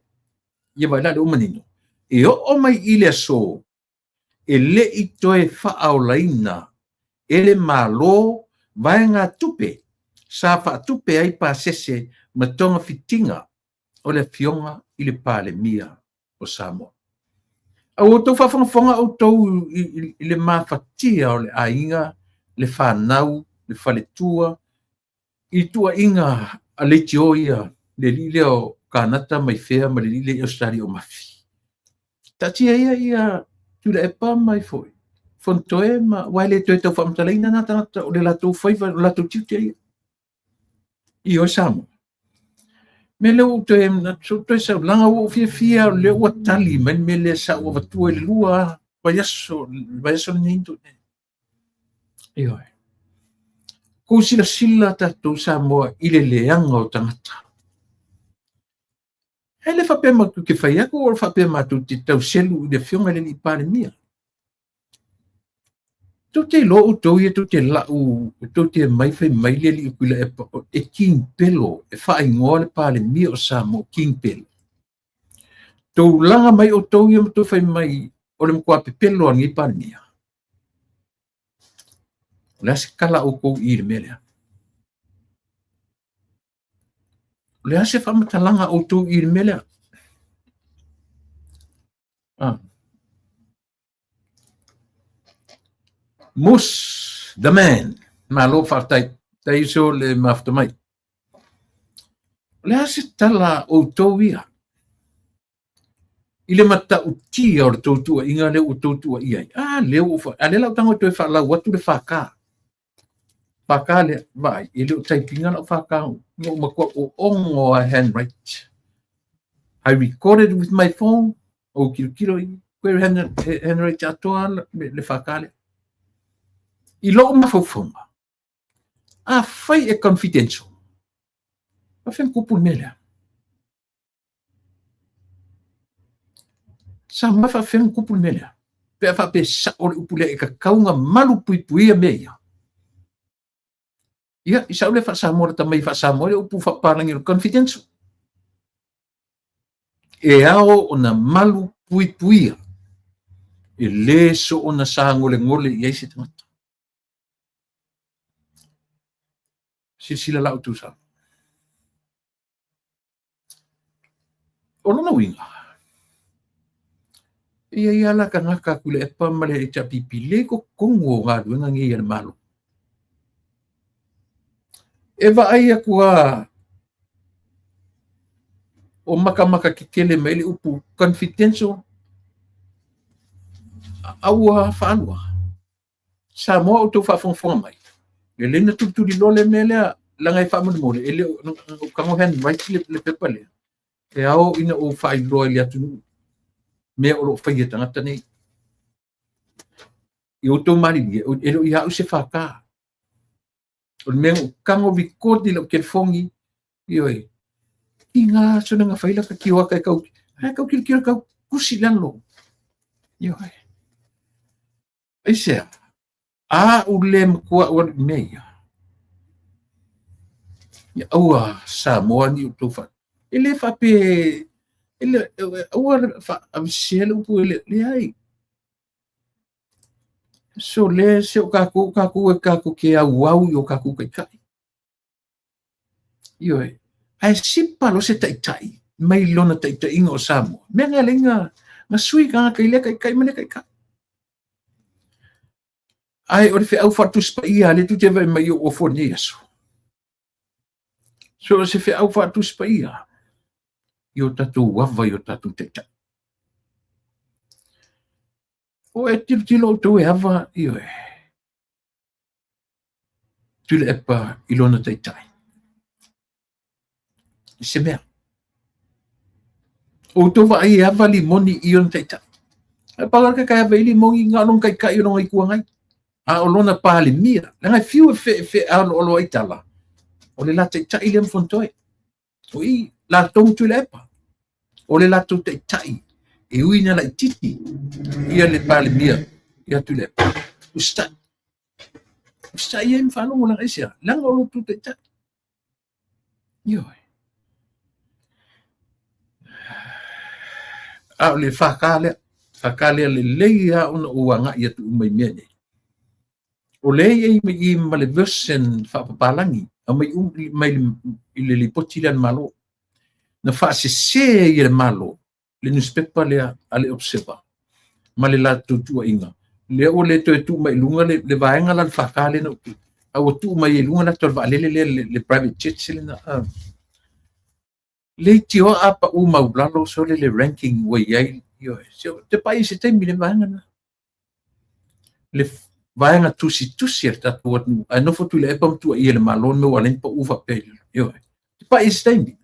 Ia vaai la lea ua manino. E oo mai i le aso, e le i toe faaolaina e le Malo vaegatupe sa faatupe ai pasese ma togafitiga o le Afioga i le Palemia o Samoa. A ua outou faafogafoga outou i le mafatia o le aiga, le fanau, le faletua, i tuuaiga a leitio ia, le alii lea o Kanata mai fea ma le alii lea i Ausetalia o Mafi. Taatia ia ia Tuilaepa mai foi, Fonotoe ma, aua e le toe tau faamatalaina na tagata o le latou faiva, o le latou tiute ia. Ioe Samoa. Mea lea ua ou toe manatu, ou toe saulaga, ua ou fiafia o lea ua tali mai le mea lea sa ou avatua i le 2 vaiaso, le vaiaso lenei na tea nei. Ioe. Kou silasila tatou Samoa i le leaga o tagata. E le faapea matou te fai atu o faapea matou te tau selu i le afioga i le alii Palemia. Tou te iloa outou ia tou te lau, tou te mai fai mai le alii o Tuilaepa e King Pelo, e faaigoa le Palemia o Samoa King Pelo. Tou laga mai outou ia ma tou fai mai o le matua pepelo a lenei Palemia. O le a se tala a outou i le mea lea? O le a se faamatalaga a outou i le mea lea? Ah. Moose the man. Malo faafetai. Tai uso le mafuta mai. O le a se tala a outou ia? I le matautia o le tou tuuaiga lea ua outou tuuaia ai. A lea ua ou a lea la ou tago e toe faalau atu le FK. FK lea, vaai, e le o type ina lau FK, na ou matua oogo a handwrite. I recorded with my phone, ou tilotilo i koe handwrite atoa le FK lea. I lou mafaufauga, afai e confidential, faafefea ona tupu le mea lea? Samoa e faafefea ona tupu le mea lea? Pe a faapea e sao le upu lea e tatau ona malu puipuia mea ia. Ia, i sau lea faa-Samoa lata mai faa-Samoa le upu faapapalagi o le confidential. E ao ona malu puipuia e le soona sagolegole i ai se tagata. Silasila la outou Samoa. O lona uiga, e i ai lava la tagata a Tuilaepa ma le HRPP le i totonu o galuega nei a le Malo. E vaai atu lava o makamaka tetele mai le upu confidential a ua faaalu lava. Samoa outou faafogafoga mai, e lelei ona tulituliloa le mea lea, leaga e faamolemole, e le o tago handwrite le pepa lea, e ao ina ou faailoa i le atunuu mea o lo o faia e tagata nei. I outou malilie, e le o ia au se FK. O le mea na ou tago record i lau telefoni, ioe, i ngā aso na fai laka tioata e tau, e tau tilotilo tau tusi i lalo. Ioe. Aisea? A u le matua au alu i mea ia. Ia aua Samoa ni outou fa. E le faape e le aua le faavesea le upu e le leai. So le se o kākou kākou e kākou ke auau i o kākou taitai. Ioe. Ae sipa loa se taitai mai lona taitaiga o Samoa. Mea nga le nga nga sui tagata i lea taitai ma lea taitai. Ae o le feau faale Tusi Paia a le tu te vaai mai i ou ofu o lenei aso. So o se feau faatusi paia i o tatou ava i o tatou taitai. O e tilotilo outou e ava, ioe, Tuilaepa i lona taitai. I se mea. O outou vaai e ava limoni i ona taitai. Ae pau lava le taitai ava i limoni na o lona taitai o lona Itu Agai. A o lona Palemia, leaga e fiu e fealoaloai ai tala, o le la taitai lea ma Fonotoe. O i latou ma Tuilaepa. O le latou taitai e ui ina laitiiti ia le Palemia ia Tuilaepa. Usitai. Usitai ai ma faalogo leaga aisea? Leaga o lo outou taitai. Ioe. A o le FK lea, FK lea lelei lava ona ou agai atu uma i mea nei. O lea e i ai ma le version faapapalagi, aumai mai i le lipoti lea a le Malo. Na faasese ai e le Malo le newspaper lea a le Observer ma le latou tuuaiga. Lea ua le toe tuu mai i luga le vaega la le FK lea na ou tuu, a ua tuu mai i luga le ata o le vaalele lea, le private jet lena. Leitioa a pau maulalo sole le ranking ua i ai. Ioe. Te pai i se taimi le vaega lena. Le vaega tusitusi a le tatou atunuu, ae nofo Tuilaepa ma tuuaia le Malo le mea ua ala ai ona pau faapea i lalo. Ioe. Te pai i se taimi.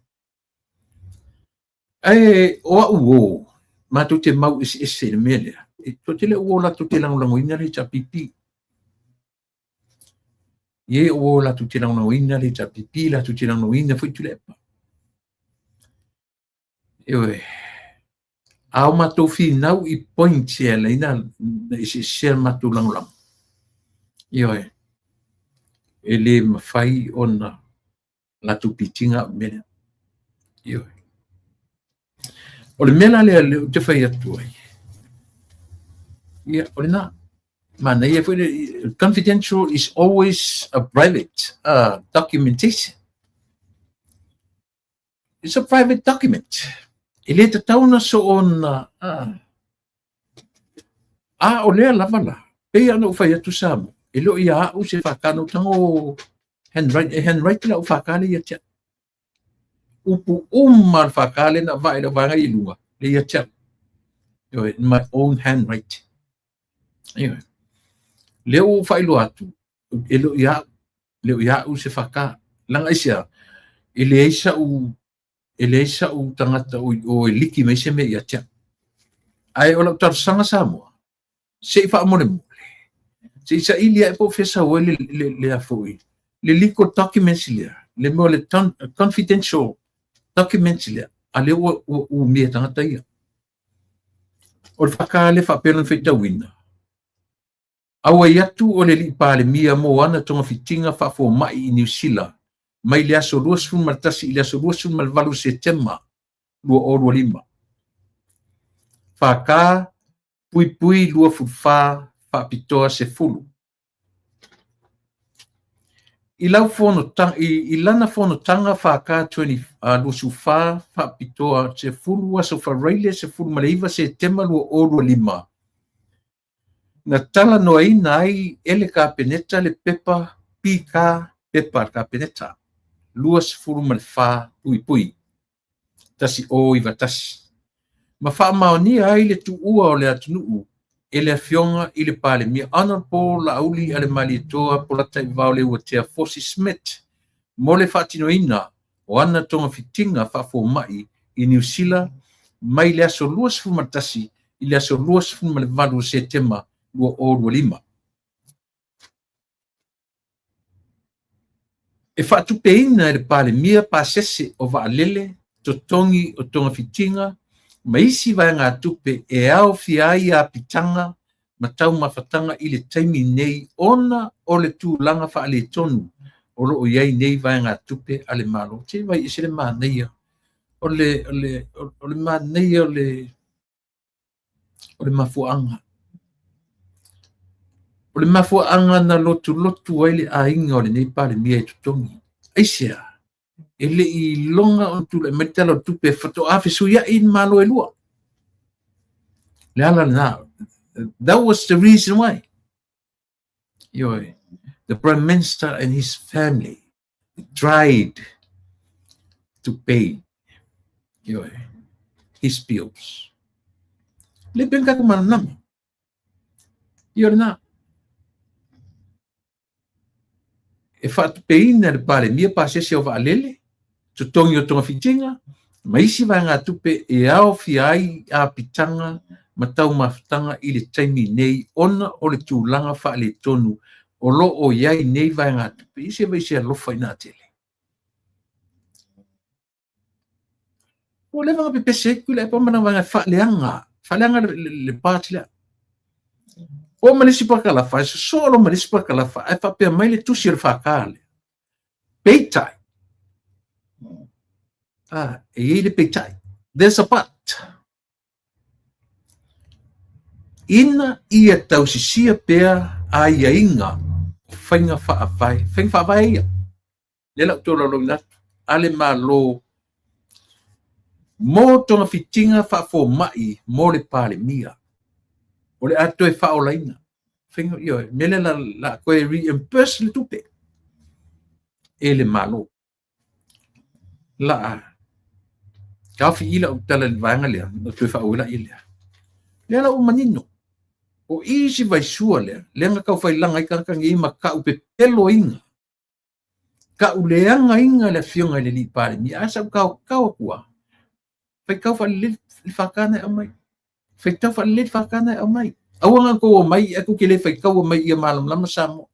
Ae o au uo, matou te mau eseese i le mea lea. E toatele au uo latou te lagolagoina le HRPP. Ie, o uo latou te lagolagoina le HRPP, latou te lagolagoina foi Tuilaepa. Ioe. A o matou finau i points e ala ai na eseesea le matou lagolago. Ioe. E le mafai ona latou pitiga au mea lea. Ioe. O le mea la lea lea ou te fai atu ai, ia, o lena. Manaia foi le confidential is always a private documentation. It's a private document. E le tatau ona soona a o lea lava la, pei ona ou fai atu Samoa, e le o ia au se FK na ou tago handwrite, e handwrite lau FK lea ia te au. Upu uma le FK lea na vae lau vaega i luga, lea ia te au. Ioe, in my own handwriting. Ioe. Lea ua ou faailoa atu, e le o ia au, le o ia au se FK. Leaga aisea, e leai sa'u, e leai sa'u tagata o i o e liki mai se mea ia te au. Ae o lau talosaga Samoa, se i faamolemole, se i saili ae po o fea sau ai le a foi, le legal documents lea, le mea o le confidential documents lea, a lea ua umia e tagata ia. O le FK lea faapea lona faitauina, Auai atu o le Alii Palemia mo ana togafitiga faafomai i Niu Sila mai le aso 21 i le aso 28 Setema 2025. FK puipui 24 faapitoa 10. I lau fonotaga, i lana fonotaga FK 20, 24 faapitoa 10 aso Faraile 19 Setema 2025, Na talanoaina ai e le Kapeneta le pepa PK, Pepa a le Kapeneta, 24 puipui, 1091, ma faamaonia ai le tuua o le atunuu e le Afioga i le Palemia Honourable Laauli Alemalietoa Polataivao Leuatea Fosi Smith mo le faatinoina o ana togafitiga faafomai i Niu Sila mai le aso 21 i le aso 28 o Setema 2025. E faatupeina e le Palemia pasese o vaalele, totogi o togafitiga ma isi vaegatupe e aofia ai apitaga ma taumafataga i le taimi nei ona o le tulaga faaletonu o lo o i ai nei vaegatupe a le Malo. Se vai ese le manaia o le, o le, o le manaia o le mafuaaga. O le mafuaaga na lotulotu ai le aiga o lenei Palemia e totogi. Aisea? E le i iloga ona tulai mai le Tala o le Tupe faatoa fesuiai ni Malo e lua. Le ala lena. That was the reason why. Ioe. The Prime Minister and his family tried. to pay, ioe, his bills. Le pe ka kumalamalama. Ia lena. E faatupeina e le Palemia pasese o vaalele, totogi o togafitiga, ma isi vaegatupe e aofia ai apitaga ma taumafataga i le taimi nei ona o le tulaga faaletonu o lo o i ai nei vaegatupe. I se vai se alofa ina tele. Ua leva ona pepese ai Tuilaepa ma lana vaega e faaleaga, faaleaga le party lea. Oo ma le isi pakalafa, e sosoo loa ma le isi pakalafa, ae faapea mai le tusi o le FK lea. Peitai, ah, e i ai le peitai. There's a but. Ina ia tausisia pea aiaiga o faiga faavae, faiga faavae ia, lea la ou tolaulauina atu, a le Malo mo togafitiga faafomai mo le Palemia, o le a toe faaolaina. Faiga, ioe, mea lea la toe reimburse le tupe e le Malo. La a taofi i lau tala i le vaega lea, na toe faaauau ai lea. Lea la ua manino, o i si vaisua lea, lea na taufailaga ai tagata nei ma taupepeloina, tauleagaina le afioga i le alii Palemia. Ae sa ou taotao atu lava, faitau faalelei le FK na e aumai, faitau faalelei le FK na e aumai. Aua na outou omai ae tou te le faitaua mai ia malamalama Samoa.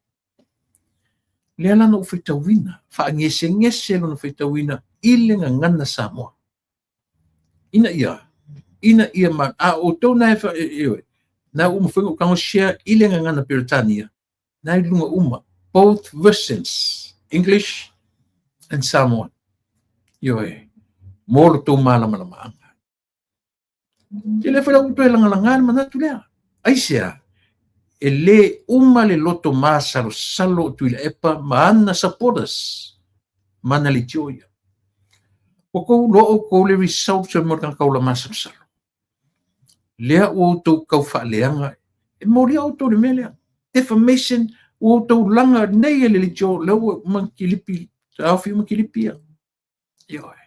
Lea la na ou faitauina, faagesegese lona faitauina i le gagana Samoa. Ina ia, ina ia ma, a outou na e, e, e, na ua mafai ona ou tago share i le gagana Peretania, na i luga uma, both versions, English and Samoan. Ioe, mo lo tou malamalamaaga. Ke le foi la ua toe lagalaga le manatu lea. Aisea? E lē uma le loto masalosalo o Tuilaepa ma ana supporters ma ana leitio ia. Ua tou iloa outou le results o le mea o le tagata ola masalosalo. Lea ua outou tau faaleaga, e molia outou i le mea lea. Defamation, ua outou laga nei e le leitio, lea ua uma kilipi, taofi uma kilipi ia. Ioe.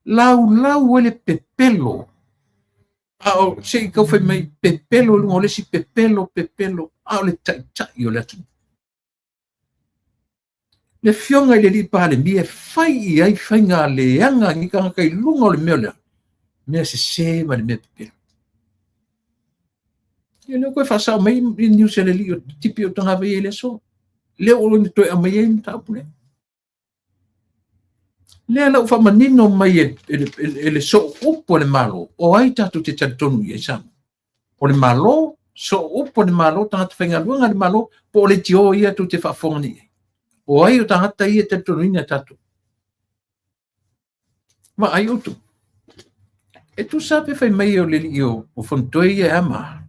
Laulau ai le pepelo. A o se i tau fai mai pepelo i luga o le isi pepelo, pepelo, a o le taitai o le atunuu. Le afioga i le alii Palemia e fai i ai faiga leaga a ni tagata i luga o le mea lea, mea sese ma le mea pepelo. Ia lea ua toe faasao mai i news a le alii o tipi o Tagavai i le aso. Lea ua toe aumai ai le mataupu lea. Lea la ua faamanino mai e le sooupu a le Malo, o ai tatou te talitonu i ai Samoa? O le Malo, sooupu a le Malo, tagata faigaluega a le Malo, po o le leitio ia tou te faafofoga nei i ai? O ai o tagata ia e talitonuina e tatou? Vaai outou. E tusa pe fai mai o le alii o Fonotoe ia e ama.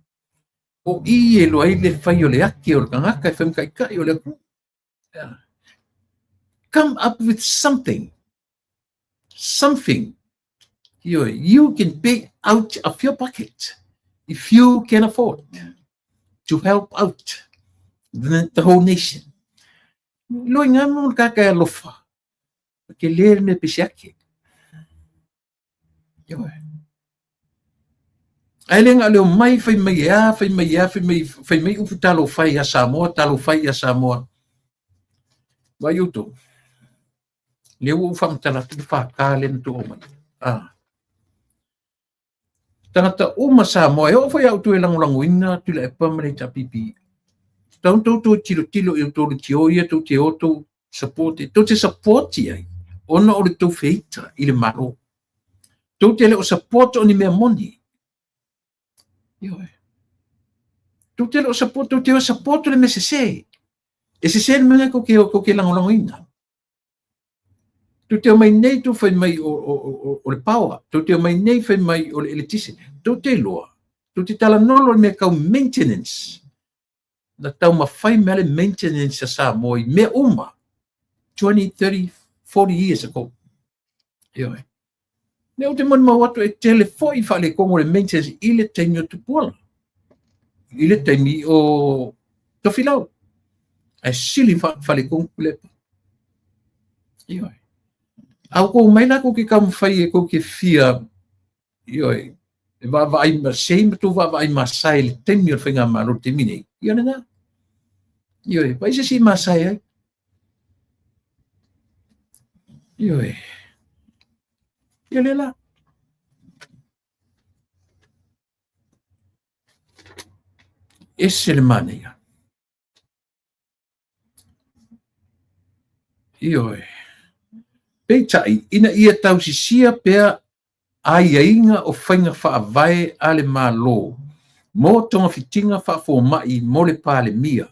O i e iloa ai le fai o le ake o le tagata e fai ma taitai o le atunuu. Yeah. Come up with something. Something. You can pay out of your pocket if you can afford to help out the whole nation. Loi ngā mo ka ka alofa. Ke le me pese ake. Ioe. Ae le na o le omai fai mai e a, fai mai e a, fai mai, fai mai upu talofa ia Samoa, talofa ia Samoa. Vaai outou. Lea ua ou faamatala atu le FK lea na tuu mai. Ah. Tagata uma Samoa, e oo foi ia outou e lagolagoina Tuilaepa ma le HRPP. Tatau ona tou tilotilo i outou leitio ia tou te o tou support, tou te support i ai ona o le tou feita i le Malo. Tou te le o support o ni mea moni. Ioe. Tou te le o support, tou te o support le mea sese. E sese le mea tou te, tou te lagolagoina. Tou te omai nei tou fai mai o le power, tou te omai nei fai mai o le eletise. Tou te iloa, tou te talanoa loa i mea tau maintenance. Na taumafai mai le maintenance a Samoa i mea uma 20, 30, 40 years ago. Ioe. Lea ou te molimau atu e tele foi faaletonu o le maintenance i le taimi o Tupuola, i le taimi o Tofilau. Ae sili faaletonu Tuilaepa. Ioe. A ua omai la kou te taumafai e kou te fia, ioe, e vaavaai ma sei ma tou vaavaai masae i le taimi o le faigamalo i le taimi nei, ia lena. Ioe, vaai se isi e masae ai. Ioe. Ia lea la. Ese le manaia. Ioe. Peitai, ina ia tausisia pea aiaiga o faiga faavae a le Malo mo togafitiga faafomai mo le Palemia,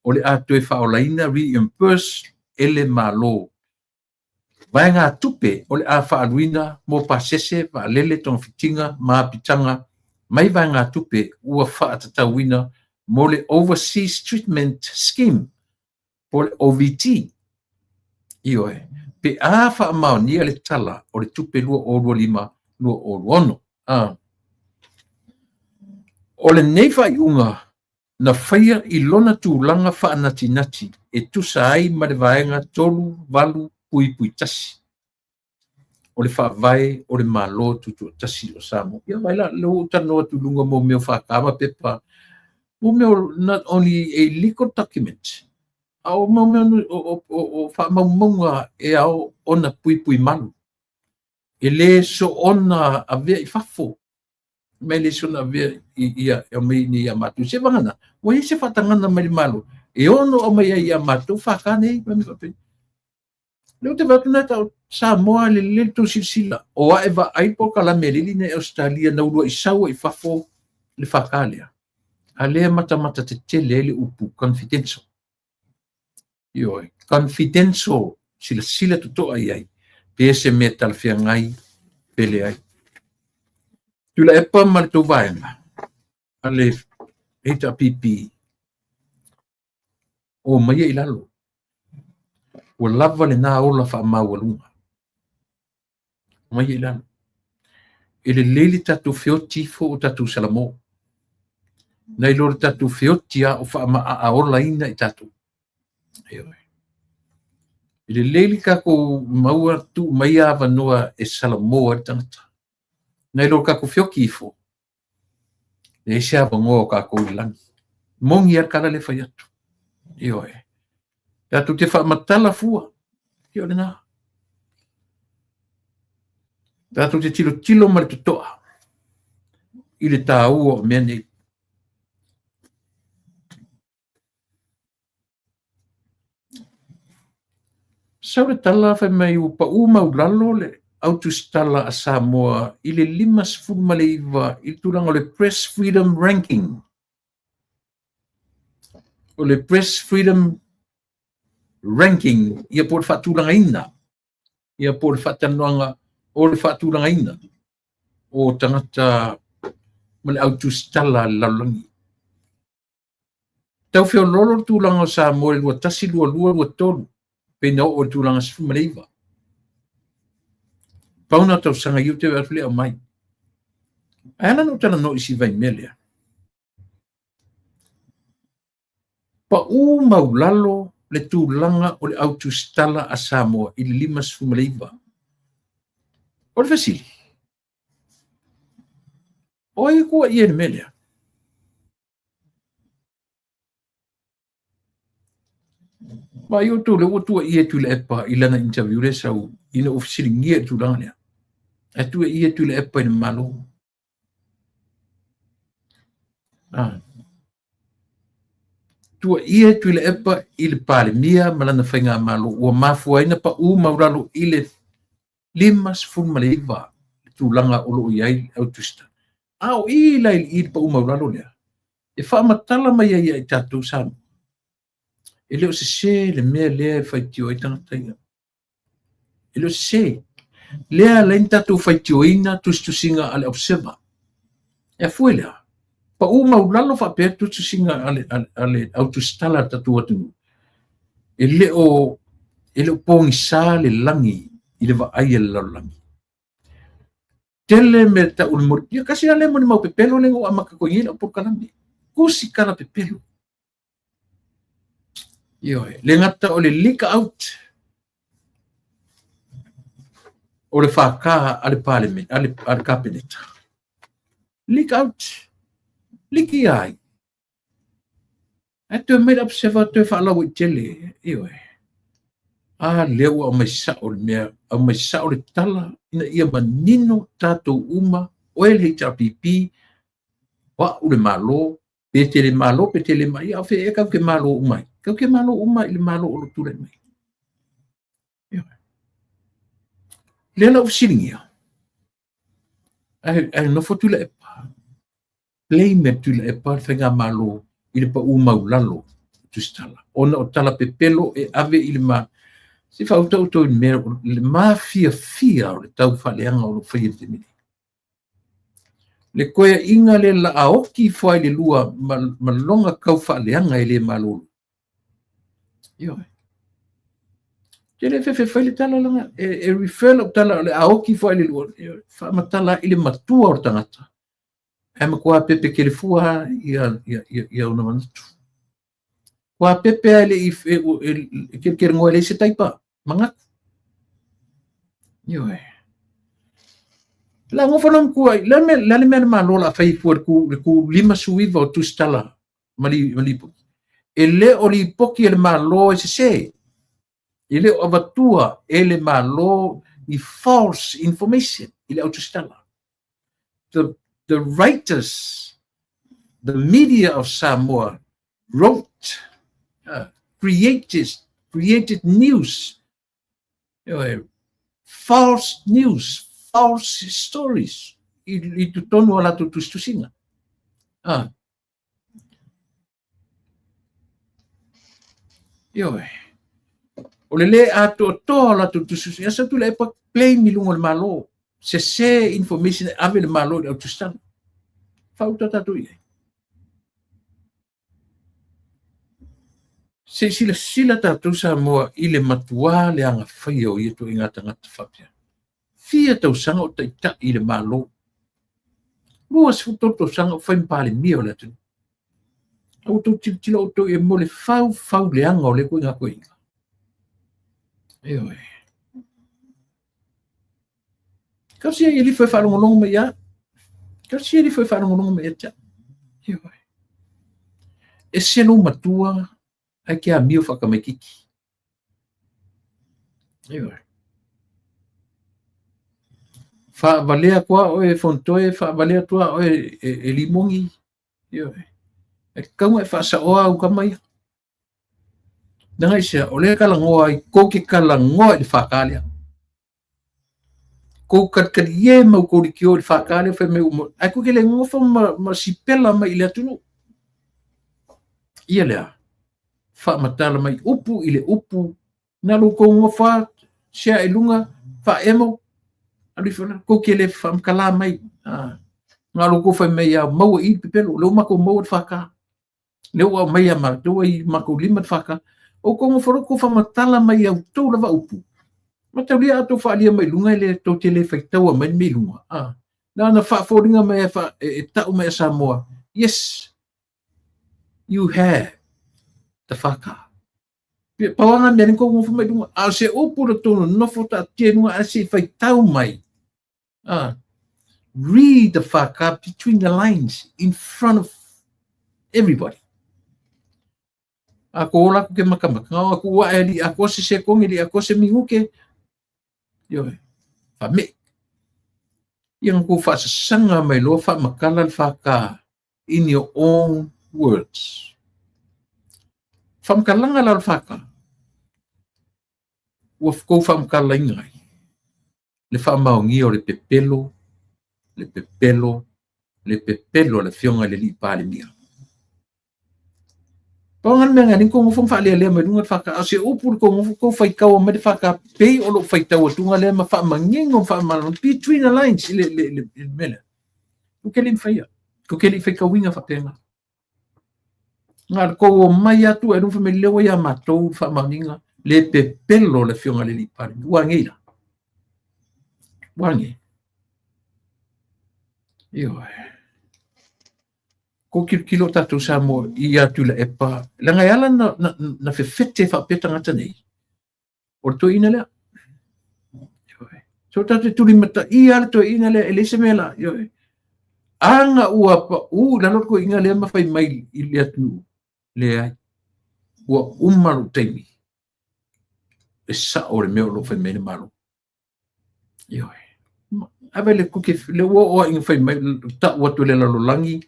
o le a toe faaolaina reimburse e le Malo vaegatupe o le a faaaluina mo pasese, vaalele, togafitiga ma apitaga mai vaegatupe ua faatatauina mo le Overseas Treatment Scheme po o le OVT. Ioe, pe a faamaonia le Tala o le Tupe 2025/2026. O lenei faaiuga na faia i lona tulaga faanatinati e tusa ai ma le Vaega 38.1 o le Faavae o le Malo Tutoatasi o Samoa. Ia vaai la, lea ua ou talanoa atu i luga mo mea o FK ma pepa, mo mea o not only a legal document, a o mea o faamaumauga e ao ona puipui malu. E le soona avea i fafo, ma e le soona avea ia e aumai nei ia matou. Se vagana, ua i ai se faatagaga mai le Malo e ono aumai ai ia matou FK nei ma mea faapena. Lea ou te vaai atu na tau Samoa le lelei le tou silasila. O ae vaai polokalame a le alii nei Ausetalia na uluai sau ai i fafo le FK lea. A lea matamata tetele ai le upu confidential. Ioe, confidential, silasila totoa i ai, pe se mea talafeagai pe leai. Tuilaepa ma le tou vaega a le HRPP, o maia i lalo. Ua lava lena ola faamaualuga. O maia i lalo. E lelei le tatou feoti ifo o tatou salamo. Nai lo le tatou feoti a o faamaaolaina i tatou. Ioe. E lelei le tatou maua tuu mai avanoa e salamo ai le tagata. Nai lo le tatou feoti ifo, leai se avanoa o tatou i le lagi. Moni lava le tala lea e fai atu. Ioe. Tatou te faamatala fua. Ia o lena. Tatou te tilotilo ma le totoa i le taua o mea nei. Sau le tala fai mai ua pau maulalo le autusitala a Samoa i le 59 i le tulaga o le Press Freedom Ranking. O le Press Freedom Ranking, ia po o le faatulagaina, ia po o le faatalanoaga o le faatulagaina o tagata ma le autusitala a le lalolagi. Tau feoloolo le tulaga o Samoa i le 21, 22, 23, pei na oo i le tulaga 19. Pau na o tausaga ia ou te vaai atu le aumai. Ae ala na ou talanoa i si vaimea lea. Pau maulalo le tulaga o le autusitala a Samoa i le 59. O le fesili, o ai e tuuaia i le mea lea? Vaai outou lea ua tuuaia e Tuilaepa i lana interview lea sau ina ua fesiligia i le tulaga lea. Ae tuuaia e Tuilaepa i le Malo. Ah. Tuuaia e Tuilaepa i le Palemia ma lana faigamalo ua mafua ai na pau maulalo i le 59 le tulaga o lo o i ai le autusita. A o i la i le pau maulalo lea, e faamatala mai ai ia i tatou Samoa, e le o sese le mea lea e faitio ai tagata ia. E le o sese. Lea ala ai na tatou faitioina tusitusiga a le Observer. E afua i le a? Pau maulalo faapea tusitusiga a le autusitala a le tatou atunuu. E le o pogisa le lagi i le vaai a le lalolagi. Tele mea tau le moli. Ia kasi lava lea molimau pepelo lea na ou amata atu ai nei lau polokalame. Tusi tala pepelo. Ioe, le gata o le leak out. O le FK a le Palemene, a le Kapeneta. Leak out. Liki ai. Ae toe mai le Observer toe faalauaitele. Ioe. A lea ua aumai sao le mea, aumai sao le tala ina ia manino tatou uma, oe le HRPP, o au le Malo, pe te le Malo, pe te le mai, a o fea ea kau ke Malo uma ai? Kau ke Malo uma i le Malo o lo tulai mai. Ioe. Lea la ua fesiligia, ae nofo Tuilaepa, blame e Tuilaepa le faigamalo i le pau maulalo o Tusitala, ona o tala pepelo e ave i le ma... Se faauta outou i le mea, le mafiafia o le tau faaleaga o lo o faia i le taimi nei. Le koeaiga le laaoki ifo ai le lua ma loga kau faaleaga e le malolo. Ioe. Te le fefe fai le tala langa, e refer lau tala o le aoki ifo ai le lua, faamatala i le matua o le tagata. Ae matua pepe kelefua ia ona manatu. Kua pepe ai le i e kelekelengoa e leai se taipa, manatu. Ioe. La ngofa na mkua, la me la le mea le malo la fai fua le ku 59 o Tusitala ma li ma lipoki. E le o lipoki e le malo e sese. E le o avatua e le malo ni false information i le au Tusitala. The writers, the media of Samoa wrote, created news, false news, false stories i totonu o latou tusitusiga. Ioe. O le lē atoatoa o latou tusitusiga, sa Tuilaepa claim i luga o le Malo, sese information e ave le Malo i le au tusitala. Faauta tatou i ai. Se i silasila tatou Samoa i le matuā leaga faia o ia ituaiga tagata faapea. Fia tausaga o taitai i le Malo. 23 tausaga o fai ma Palemia o le atunuu. A ua outou tilotilo outou i ai mo le faufau leaga o lea ituaiga toeaina. Ioe. Tausi ai e lifo e faalogologo mai ia. Tausi e lifo e faalogologo mai ia te au. Ioe. E se lou matua ae ke amio faatamaititi. Ioe. Faavalea atu lava oe e Fonotoe, faavalea atu lava oe e Limogi. Ioe. E tatau ona e faasaoa au tama ia. Leaga i sea, o lea e talanoa ai, tou te talanoa i le FK lea. Tou talitalie ma outou leitio i le FK lea fai mai ua ae tou te le nonofo ma sipela mai i le atunuu. Ia lea, faamatala mai upu i le upu, na lo tou nonofo lava, sea i luga, faaemo, alu ifo i lalo, tou te le faamatala mai. Na o lo outou fai mai lava, maua i i le pepelo, o lea ua matou maua le FK. Lea ua aumai ia matou ai matou lima le FK. Outou nofo loa tou faamatala mai i outou lava upu. Mataulia a outou faaalia mai luga e le tou te le faitaua mai le mea i luga. Na ona faafoliga mai e, e tau mai a Samoa. Yes, you have the FK. Pau lava mea kou nofo mai luga. A o se upu na tou nonofo taatia i luga ae se i faitau mai. Read the FK between the lines in front of everybody. A ko ola aku ke makamaka. Ngā aku ua e li a se sekonge li a se minguke. Ioe. Wha me. Ia ngā kou whaasasanga mai loa whaamakala le FK in your own words. Whamakalanga la le FK. Ua kou faamatalaina ai le faamaonia o le pepelo, le pepelo, le pepelo a le Afioga i le Alii Palemia. Pau lena le mea na kou nofo ma faalealea mai luga le FK. A o se upu le kou nofo kou faitau mai le FK pei o lou faitau atuga lea ma faamanino ma faamalamalama between the lines i le mea lea. Kou ke le i faia. Kou ke le i faitauina faapena. Na o le tou omai atu e luga fai mai lea ua ia matou le faamaoniga le pepelo le Afioga i le Alii Palemia. Ua agei la. Ua agei. Ioe. Kou tilotilo o tatou Samoa ia Tuilaepa, leaga e ala na fefete faapea tagata nei, o le toeaina lea. Ioe. So tatou te tulimataia le toeaina lea e leai se mea la. Ioe. Aga ua pau i lalo le toeaina lea ma fai mai i le atunuu, leai. Ua uma lou taimi. E sao le mea o lo o fai mai le Malo. Ioe. Ave le kuke, le ua oo ina fai mai, tau atu le lalolagi,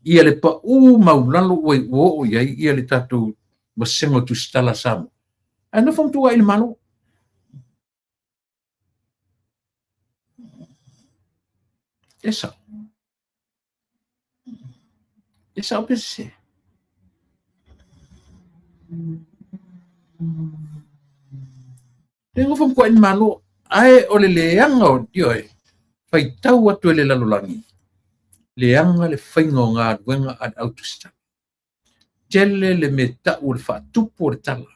ia le pau maulalo ua oo i ai ia le tatou vasega o tusitala a Samoa. Ae nofo ma tuuai i le Malo. E sao. E sao pe sese. E nofo ma tuuai i le Malo, ae o le leaga o, ioe, faitau atu e le lalolagi, leaga le faiga o galuega a le au tusitala. Tele le mea tau o le faatupu o le tala.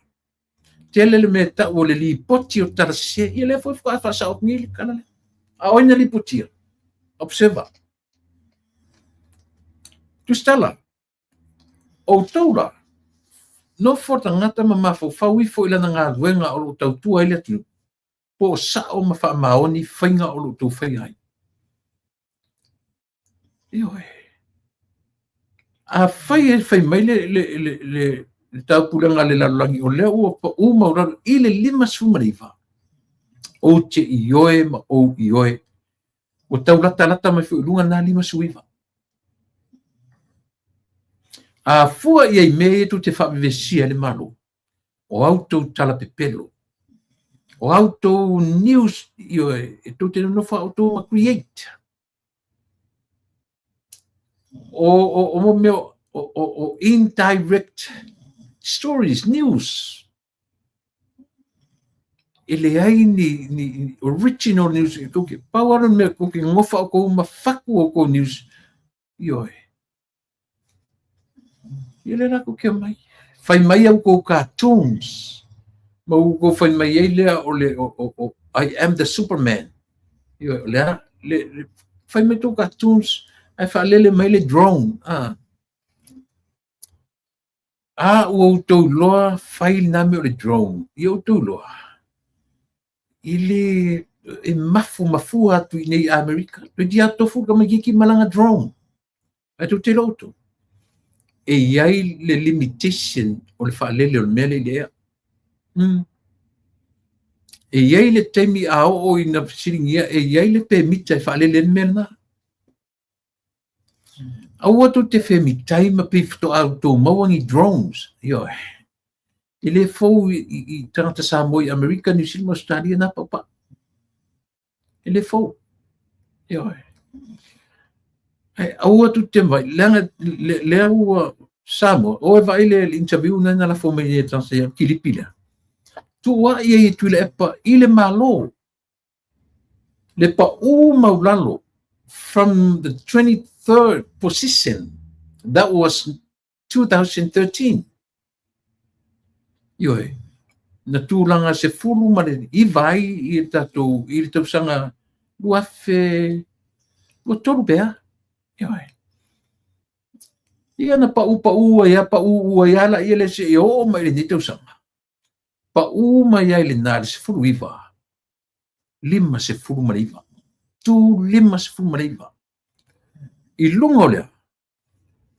Tele le mea tau o le lipoti o tala sese. Ia lea foi faatoa faasao atu nei le tala lea. A o ai na lipotia? Observer. Tusitala, outou la, nofo tagata ma mafaufau ifo i lana galuega o lo o tautua ai le atunuu, po o sao ma faamaoni faiga o lo o outou faia ai. Ioe. Afai e fai mai le taupulega a le lalolagi o lea ua pau maulalo i le 59, ou te ioe ma ou ioe, ua tau latalata mai foi i luga lena 59. A fua i ai mea ia tou te faavevesia ai le Malo, o a outou tala pepelo, o a outou news, ioe, e tou te nonofo a outou ma create. O mo mea o indirect stories, news. E leai ni original news. E tou te pau lava le mea tou te nofa outou ma faku outou news. Ioe. Ia lea la tou te omai. Fai mai au tou cartoons. Ma ua tou fai mai ai lea o le o I am the Superman. Ioe, o le a le fai mai tou cartoons ae faalele mai le drone. Ah. A ua outou iloa fai lena mea o le drone. Ia outou iloa. I le e mafu mafua atu i nei Amerika. Toeitiiti lava tofu le tamaitiiti ma lana drone. Ae tou te iloa outou, e i ai le limitation o le faalele o le mea lea i le ea. E i ai le taimi a oo ina fesiligia, e i ai le pemita e faalele ai le mea lena. Aua tou te femitai ma pei faatoa outou maua ni drones. Ioe. E le fou i tagata Samoa i Amerika, New Zealand ma Australia na paupau. E le fou. Ioe. Ae aua tou te vaai, leaga lea ua Samoa, o e vaai le interview na na lafo mai nei e tagata ia kilipi lea. Tuuai ai e Tuilaepa i le Malo le pau maulalo from the 23rd position that was 2013. Ioe, na tulaga 19 ai i le tatou i le tausaga 2023 pe a. Ioe. Ia na pau pau ai a pau ai a laia lea seia oo mai i lenei tausaga. Pau mai ai lena le 19, 59, tu 59. I luga o lea,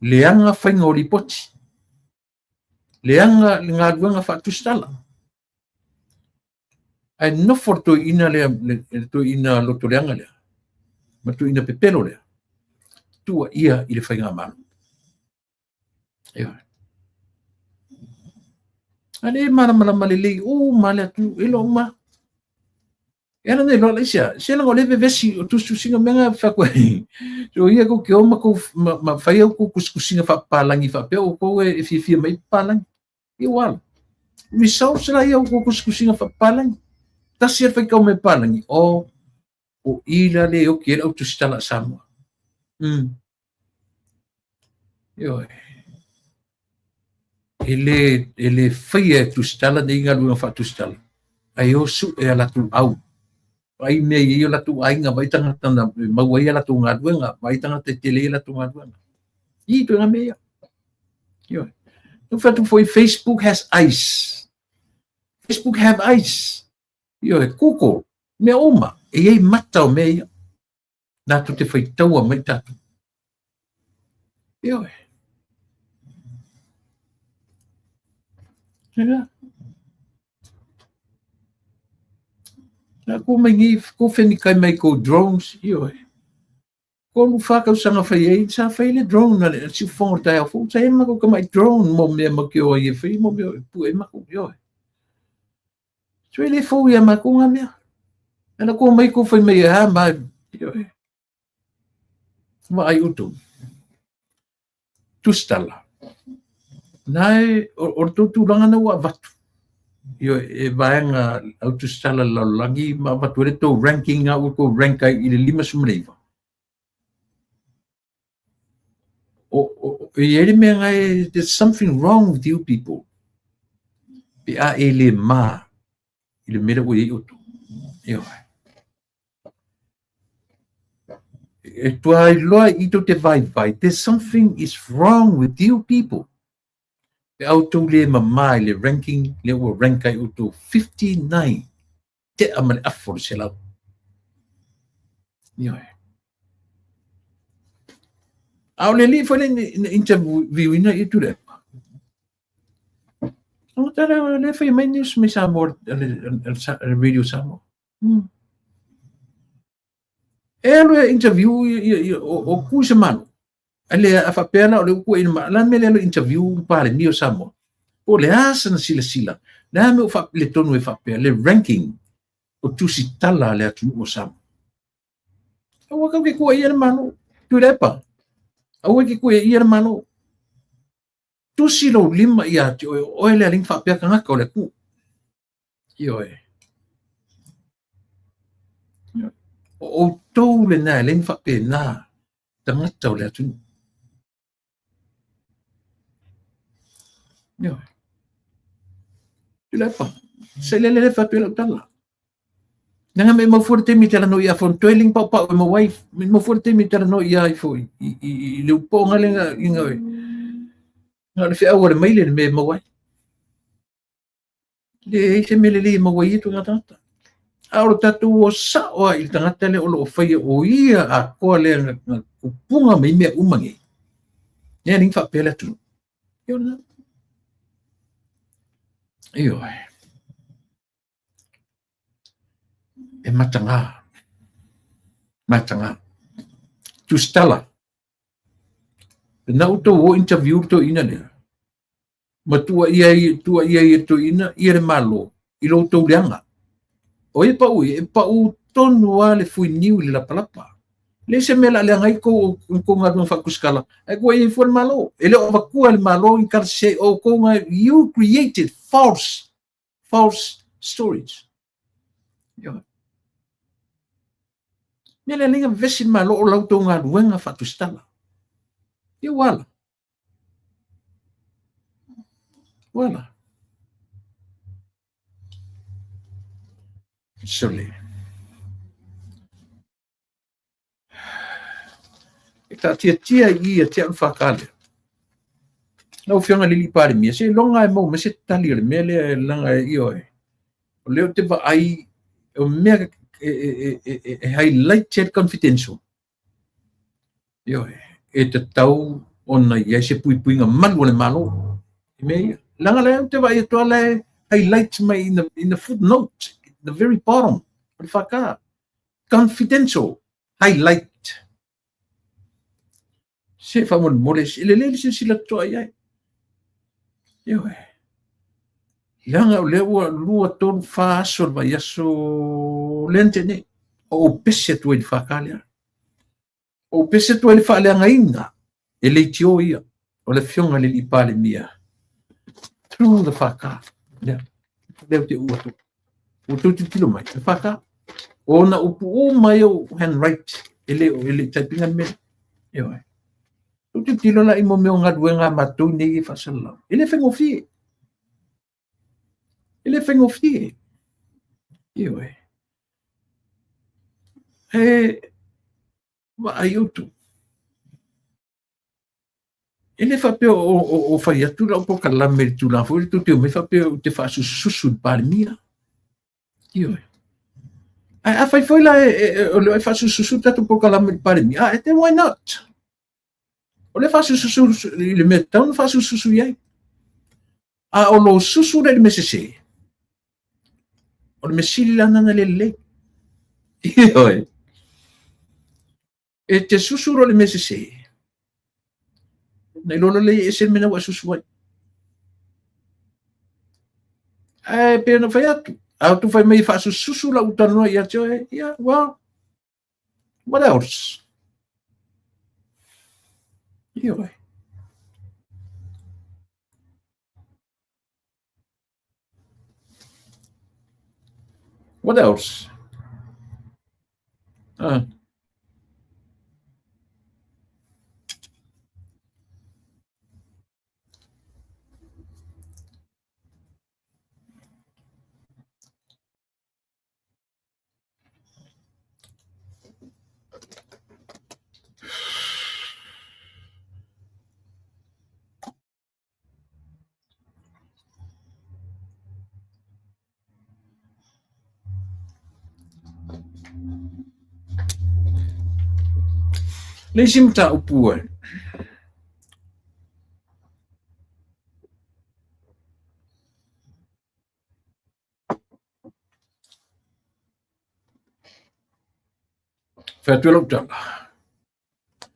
leaga faiga o lipoti, leaga le galuega faatusitala. Ae nofo le toeaina lea, le toeaina lotoleaga lea, ma le toeaina pepelo lea, tuuaia i le faigamalo. Ioe. A lea e malamalama lelei uma le atunuu, e iloa uma. E ala ona iloa laisa, se leaga o lea e vevesi o tusitusiga mea na fai atu ai. So ia tou te o ma tou ma fai au tou tusitusiga faapapalagi faapea outou e fiafia mai papalagi. Ia ua ala. Results la ia o tou tusitusiga faapapalagi. Tasi lava le faitau mai papalagi, o o i la le oki ai le au tusitala a Samoa. Ioe. E le faia e tusitala nei galuega faatusitala, ae o sue a latou au. Vaai mea e i ai o latou aiga, vaai tagata na maua ai a latou galuega, vaai tagata e tele ai a latou galuega. I ituaiga mea ia. Ioe. Na ou fai atu foi, Facebook has eyes. Facebook have eyes. Ioe, Google. Mea uma, e i ai mata o mea ia. Latou te faitaua mai tatou. Ioe. Ega. La ko mai ni ko wheni kai mai ko drones, ioe. Ko lu wha tausaga fai ai, sa fai le drone a le siufofoga o le taeao fou, sa i ai le matou tamai drone mo mea ma te o ai e fai mo mea e pue ai matou, ioe. So e le fou ia matou ngā mea. Ana ko mai ko fai mai e ha ma, ioe. Vaai outou. Tusitala. Nae, o le tou tulaga na ua avatu. Ioe, e vaega au tusitala le lalolagi ma avatu ai le tou ranking a ua tou rank ai i le 59. O, o, e i ai le mea na e, there's something wrong with you people. Pe a e le mā i le mea lea ua i ai outou. Ioe. E tua iloa i tou te vaivai, there's something is wrong with you people. Pe a outou le mamā i le ranking lea ua rank ai outou 59 tea ma le afa o le 100. Ioe. A o le alii foi lea na interview ina ia Tuilaepa. O tala le fai mai news mai Samoa le Radio Samoa. E alu e interview o ku se malo. A le a faapea la o le upu e ma la me le alu interview le Palemia o Samoa. Po o le a sana silasila, le a mea o faapiletonu e faapea le ranking o tusitala a le atunuu o Samoa. Aua kau ke kua ia le Malo. Tuilaepa. Aua ke kua ia le Malo. Tusi lou lima ia te oe, o oe le alii faapea tagata o le atunuu. Ioe. O outou lena e le faapena tagata o le atunuu. Ioe. Tuilaepa, se le le fatu e lau tala. Nanga me mau fua le taimi talanoa ia fo toe ling pau pau e mau ai me mau fua le taimi talanoa ia ai fo i le uponga le nga inga we. Nga le feau le maile le me mau ai. Le ei se mea lelei e maua ai ia tulaga tagata. A o le tatou o sao lava i le tagata lea o lo o faia o ia atoa lea na tupuga mai mea uma nei. Lea alii faapea le atunuu. Ioe lena. Ioe. E mataga. Mataga. Tusitala. Na outou o interview le toeaina lea. Ma tuuaia ai, tuuaia ai e le toeaina ia le Malo i lo outou leaga. O ai e pau ai? E pau tonu lava le fuiniu i le lapalapa. E leai se mea o le a leaga ai kou kou galuega faakusikala, ae tuuaia ai fua le Malo. E le o avatua e le Malo ni tala sese, o outou na, you created false, false stories. Ioe. Mea lea leaga vevesi le Malo o la outou galuega faatusitala. Ia ua ala. Ua ala. Sole. E taatiatia i ia te au whakalea. Lau Afioga i le Alii Palemia, seiloga e maua mai se tali o le mea lea e laga e ioe. O lea ou te vaai, o mea e highlight ai le confidential. Ioe, e tatau ona i ai se puipuiga malu a le Malo i mea ia. Leaga lea ou te vaai atu lava la e highlight mai in the, in the footnote, in the very bottom o le FK. Confidential, highlight. Se faamolemole, e lelei le silasila totoa i ai. Ioe. Leaga o lea ua 2, 3, 4 aso o le vaiaso lea na tea nei. O ou pese atu ai i le FK lea. O ou pese atu ai i le faaleagaina e leitio ia o le Afioga i le Alii Palemia through the FK. Lea, lea ou te uu atu. Ua tou tilotilo mai, le FK. O ona upu uma ia o handwrite, e le, e le type ina le mea. Ioe. Tou tilotilo la i mo mea o galuega a matou nei e faasalalau. E le faigofie. E le faigofie. Ioe. E vaai outou. E le faapea o fai atu lau polokalame i le tulaga foi lea tou te omai faapea ou te faasusususu i le Palemia. Ioe. Ae afai foi la o lea e faasususu le tatou polokalame i le Palemia, ah, then why not? O lea e faasususu i le mea e tatau ona faasususu i ai. A o lou susu lea i le mea sese, o le mea sili la lena le lelei. Ioe. E te susu loa i le mea sese, na iloa loa lea e ese le mea na ua e susu ai. Ae pei ona fai atu, a outou fai mai e faasususu lau talanoa ia te oe, yeah, well, what else? Ioe. What else? Ah. Le isi mataupu e fai atu ai lau tala.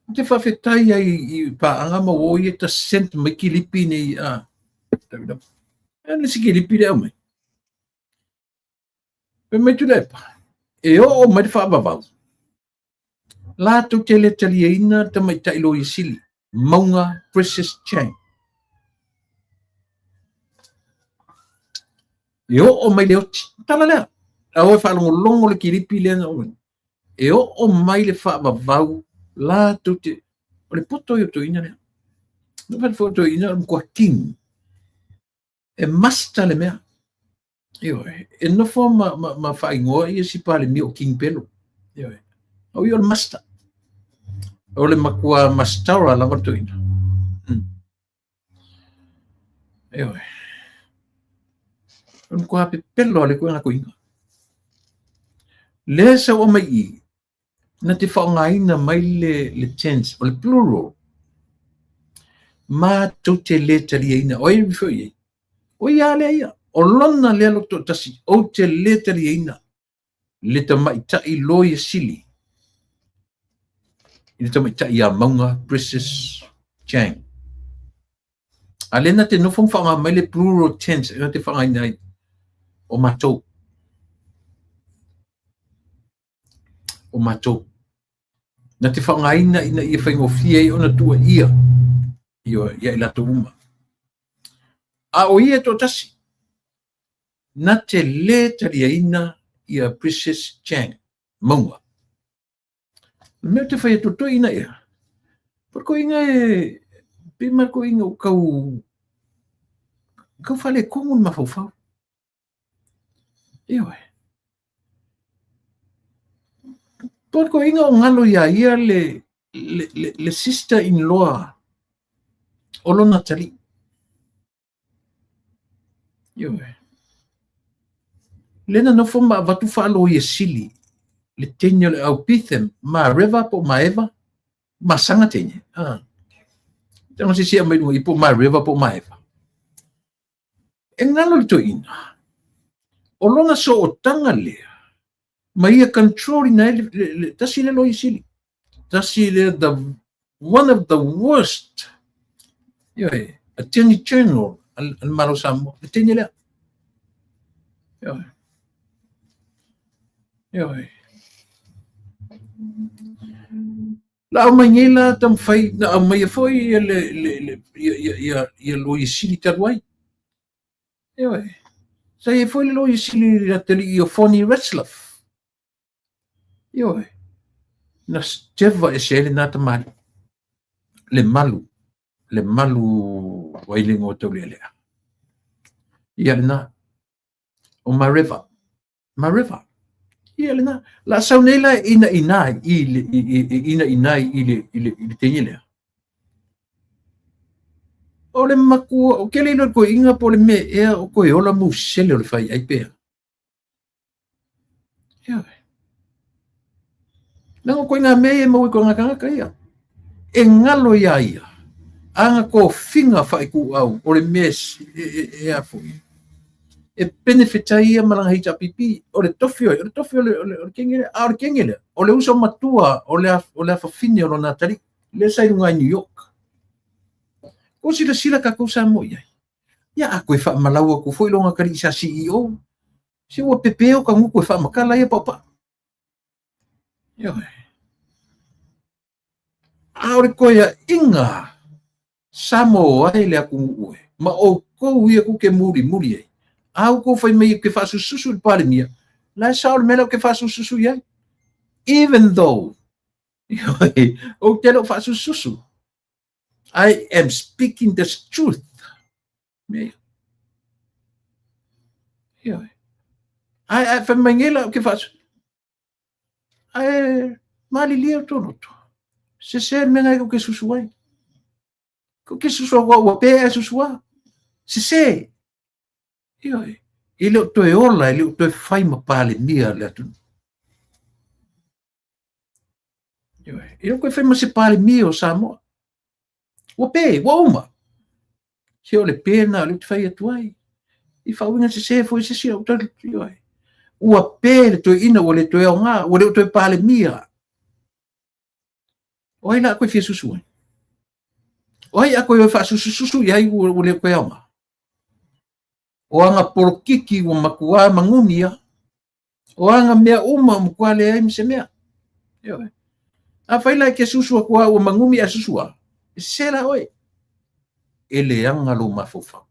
Ou te faafetai ai i paaga ma uo ia ta sent mai kilipi nei a. E le si kilipi le au mai. Pe mai Tuilaepa, e oo mai le faavavau, latou te le taliaina le tamaitai loia sili, Mauga Precious Chang. E oo mai le oti, tala lea. A oe faalogologo le kilipi lea na oo mai. E oo mai le faavavau latou te o le poto ia o toeaiina lea. Na fai foi toeaiina o le matua king. E master le mea. Ioe, e nofo ma faaigoa ia si Palemia o King Pelo. Ioe. O ia o le master. O le matua mastara lava le toeaina. Ioe. O le matua pepelo a le koe koiga. Lea sau mai i, na te faaaogaina mai le tense, o le plural. Matou te le taliaina. O ai foi i ai? O ia lea ia. O lona lea loto tasi, ou te le taliaina le tamaitai loia sili i le tamaitai ia Mauga Precious Chang. A lea na te nofo ma faaaoga mai le plural tense na te faaaogaina ai o matou. O matou. Na te faaaogaina ina ia faigofie ai ona tuuaia ia i latou uma. A o ia e toatasi, na te lē taliaina ia Precious Chang Mauga. O le mea ou te fai atu toeaina ea, po o le toeaina e pei ma le toeaina ua tau tau faaletonu le mafaufau. Ioe. Po o le toeaina o galo iā ia le sister in law o lona atalii. Ioe. Lea na nofo ma avatu faaloia sili le teine o le au Pitham, ma Reva po o Maeva, ma Saga teine. Ah. Tanga se sia mai lunga i po ma Reva po o Maeva. E ngalo le toeaina. O lona sootaga lea, ma ia control ina ai le tasi lea loia sili. Tasi lea the one of the worst. Ioe, Attorney General a le Malo Samoa, le teine lea. Ioe. Ioe. La aumai nei la taumafai, na aumaia foi ia le, le, le, ia, ia, ia, ia loia sili talu ai. Ioe. Sa i ai foi le loia sili le atalii o Foni Retzlaff. Ioe. Na steva ese ai lena tamalii. Le malu, le malu ai le igoa taulealea. Ia lena. O Mareva. Mareva. Ia lena. La sau nei la ina ina i le ina ina i le i le i le teine lea. O le makua, o ke le iloa koe inga po o le mea ea o koe ola musele o le fai ai pea. Ioe. Leaga o koiga mea ia e maua i koiga tagata ia. E galo iā ia ana tofiga faaituau o le mea e a foi e benefit ai ia ma lana HRPP. O le tofi o ai? O le tofi o le kenge lea. A o le kenge lea, o le uso matua o le afafine o lona atalii lea sa i luga i New York. Ua silasila tatou Samoa i ai. Ia a toe faamalau atu foi lona atalii sa CEO, se ua pepeo ka gutu e faamatala ia paupau. Ioe. A o le toeaiga Samoa ai le atunuu e, ma outou ia tou te mulimuli ai. A outou fai mai ou te faasususu i le Palemia, la e sao le mea lea ou te faasususu i ai. Even though, ioe, ou te le o faasususu. I am speaking the truth. Mea ia. Ioe. Ai, ai, fai mai nei la ou te faasususu. Ae malilie outou loto. Sese le mea lena tou te susu ai. Tou te susu atu ua pe ae susu a. Sese. Ioe. E le o toe ola, e le o toe fai ma Palemia le atunuu. Ioe. E le o toe fai ma se Palemia o Samoa. Ua pe, ua uma. Se o le pe lena o lea ou te fai atu ai. I faauiga sese foi se isi au tali, ioe. Ua pe le toeaina ua le toe aoga, ua le o toe Palemia. O ai la a koe fia susu ai? O ai a koe o faasusususu i ai ua le o toe aoga? O aga polokiki ua matua magumi ia. O aga mea uma ua matua leai ma se mea. Ioe. Afai la e te susu atu lava ua magumi ae susu lava, e sese la oe. E leaga lou mafaufau.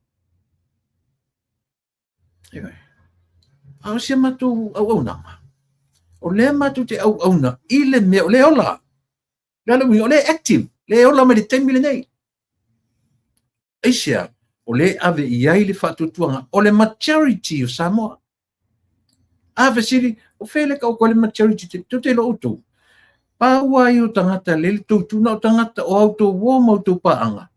Ioe. A o si a matou auaunaga, o lea matou te auauna i le mea o lea e ola. Le a le uiga, o lea e active, lea e ola mai le taimi lenei. Aisea? O lea e ave i ai le faatuatuaga o le majority o Samoa. A fesili, o fea le taoto ai le majority te, tou te iloa outou. Pau lava ia o tagata lea le tou tu, na o tagata o a outou uo ma outou paaga,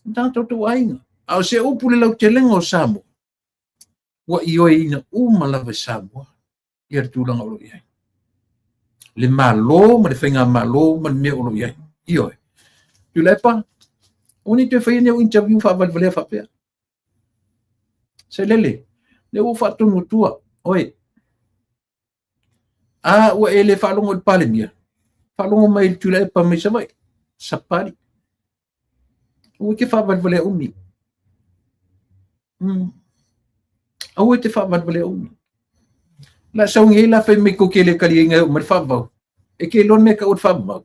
o tagata o outou aiga. A o se upu i le lautelega o Samoa, ua ioeina uma lava e Samoa ia le tulaga o lo o i ai. Le Malo ma le faigamalo ma le mea o lo o i ai. Ioe. Tuilaepa, aua ne i toe faia ni au interview faavalevalea faapea. Sailele, lea ua ou faatonu atua oe. A ua e le faalogo i le Palemia, faalogo mai i le Tuilaepa mai Savaii, Sapali. Aua e te faavalevalea umi. Aua e te faavalevalea umi. La sau nei la fai mai tou te le taliaina e oo mai le faavavau. E te iloa le mea e tau o le faavavau.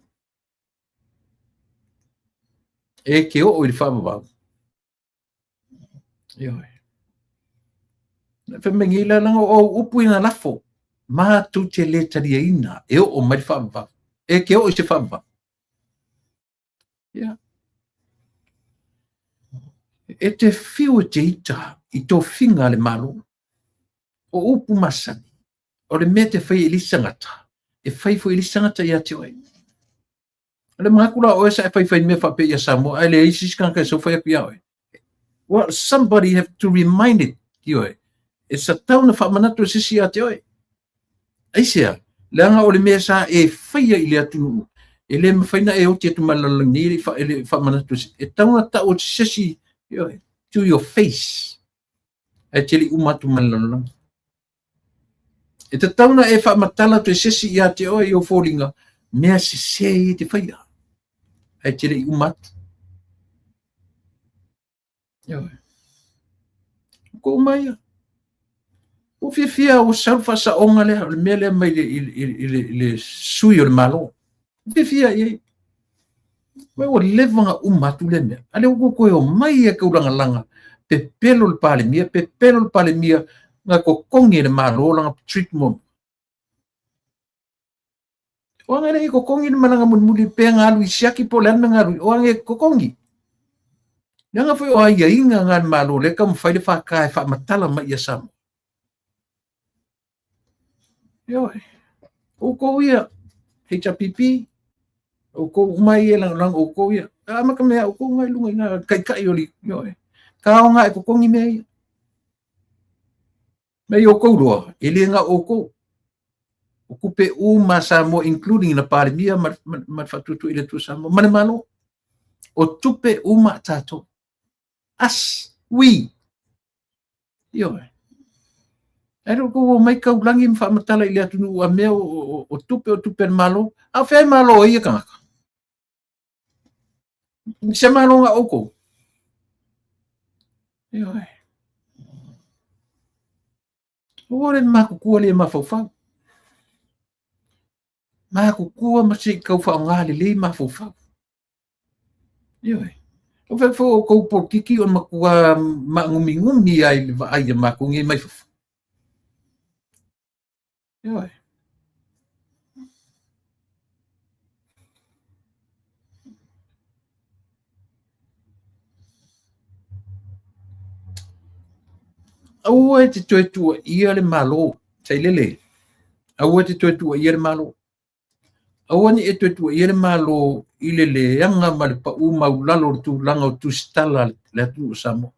E te oo i le faavavau. Ioe. Fai mai nei la leaga o au upu ia na lafo. Matou te le taliaina e oo mai le faavavau. E te oo i se faavavau. Ia. E te fiu e te ita i tofiga a le Malo. O upu masani, o le mea te fai e le isi tagata, e fai foi e le isi tagata ia te oe. O le manatu la o oe sa e faifai mea faapea ia Samoa, ae leai se isi tagata e sau fai atu ia oe. Well, somebody have to remind it, ioe. E tatau ona faamanatu e se isi ia te oe. Aisea? Leaga o le mea sa e faia i le atunuu, e le mafai ona e oti atu mai le lalolagi nei e le i faamanatu e se, e tatau ona tau atu se isi, ioe, to your face, ae te le i uma atu ma le lalolagi. E tatau ona e faamatala atu e se isi ia te oe i ou foliga, mea sese ia e te faia, ae te le i uma atu. Ioe. Ko uma ia. Ua fiafia ua sau le faasaoga lea, o le mea lea mai le, i, i, i, le, i le sui o le Malo. Ua fiafia i ai. Mai ua leva ona uma atu lea mea. A lea ua toe omai e taulagalaga, pepelo le Palemia, pepelo le Palemia, na totogi e le Malo lana treatment. O aga le i totogi le malaga mulimuli pe nga alu i siaki po o le a le mea nga alu i, o aga e totogi. Leaga foi o aiaiga nga a le Malo lea e taumafai le FK e faamatala mai ia Samoa. Ioe. Outou ia, HRPP, outou uma ia e lagolago outou ia. Amata mai ia outou nga i luga i ina, taitai o le, ioe. Ka aoga e totogi mea ia. Mea i outou loa, e le na o outou. O tupe uma a Samoa, including na Palemia ma le Faatuatua i le Atua Samoa, ma le Malo. O tupe uma a tatou. Us, we. Ioe. Ae le o tou omai taulagi ma faamatala i le atunuu a mea o tupe o tupe a le Malo. A o fea e Malo ai ia tagata? Se Malo na outou. Ioe. Ua le matutua le mafaufau. Matutua ma se i tau faaaoga lelei mafaufau. Ioe. O fea foi o tou polokiki o le matua maanuminumi ai le vaai a matou nei mai fafo. Ioe. Aua e te toe tuuaia le Malo, Sailele. Aua e te toe tuuaia le Malo. Aua ne i e toe tuuaia le Malo i le leaga ma le pau maulalo o le tulaga o tusitala a le atunuu o Samoa.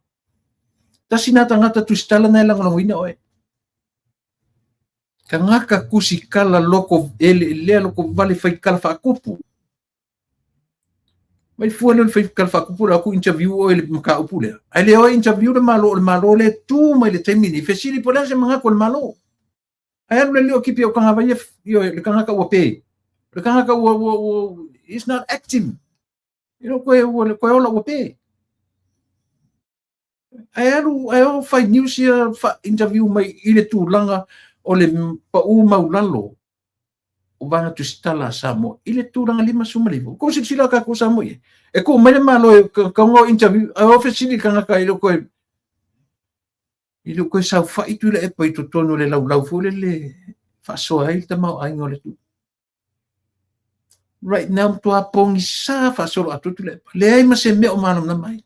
Tasi nā tagata tusitala na e lagolagoina oe. Tagata tusitala loko eleelea loko vale faitala faakupu. Mai fua lea o le faitala faakupu la ku interview oe i le mataupu lea. Ae le o e interview le Malo, o le Malo lea e tu mai le taimi nei, fesili po o le a se manatu o le Malo. Ae alu le lio kipi o tagava ia, ioe, le tagata ua pe. Le tagata ua, is not active. You know, koe, ua, koe ola ua pe. Ae alu, ae o fai news ia, fa interview mai i le tulaga o le pau maulalo o vaega tusitala a Samoa i le tulaga 59. Ko silasila ka ko Samoa ia. E ko mai le malo e kaunga o interview, ae o fesili tagata i le koe i le koe saofai Tuilaepa i totonu o le laulau foi lele faasoa ai le tamaoaiga o le atunuu. Right now, matua pogisa faasoloatoa Tuilaepa. Leai ma se mea o malamalama ai.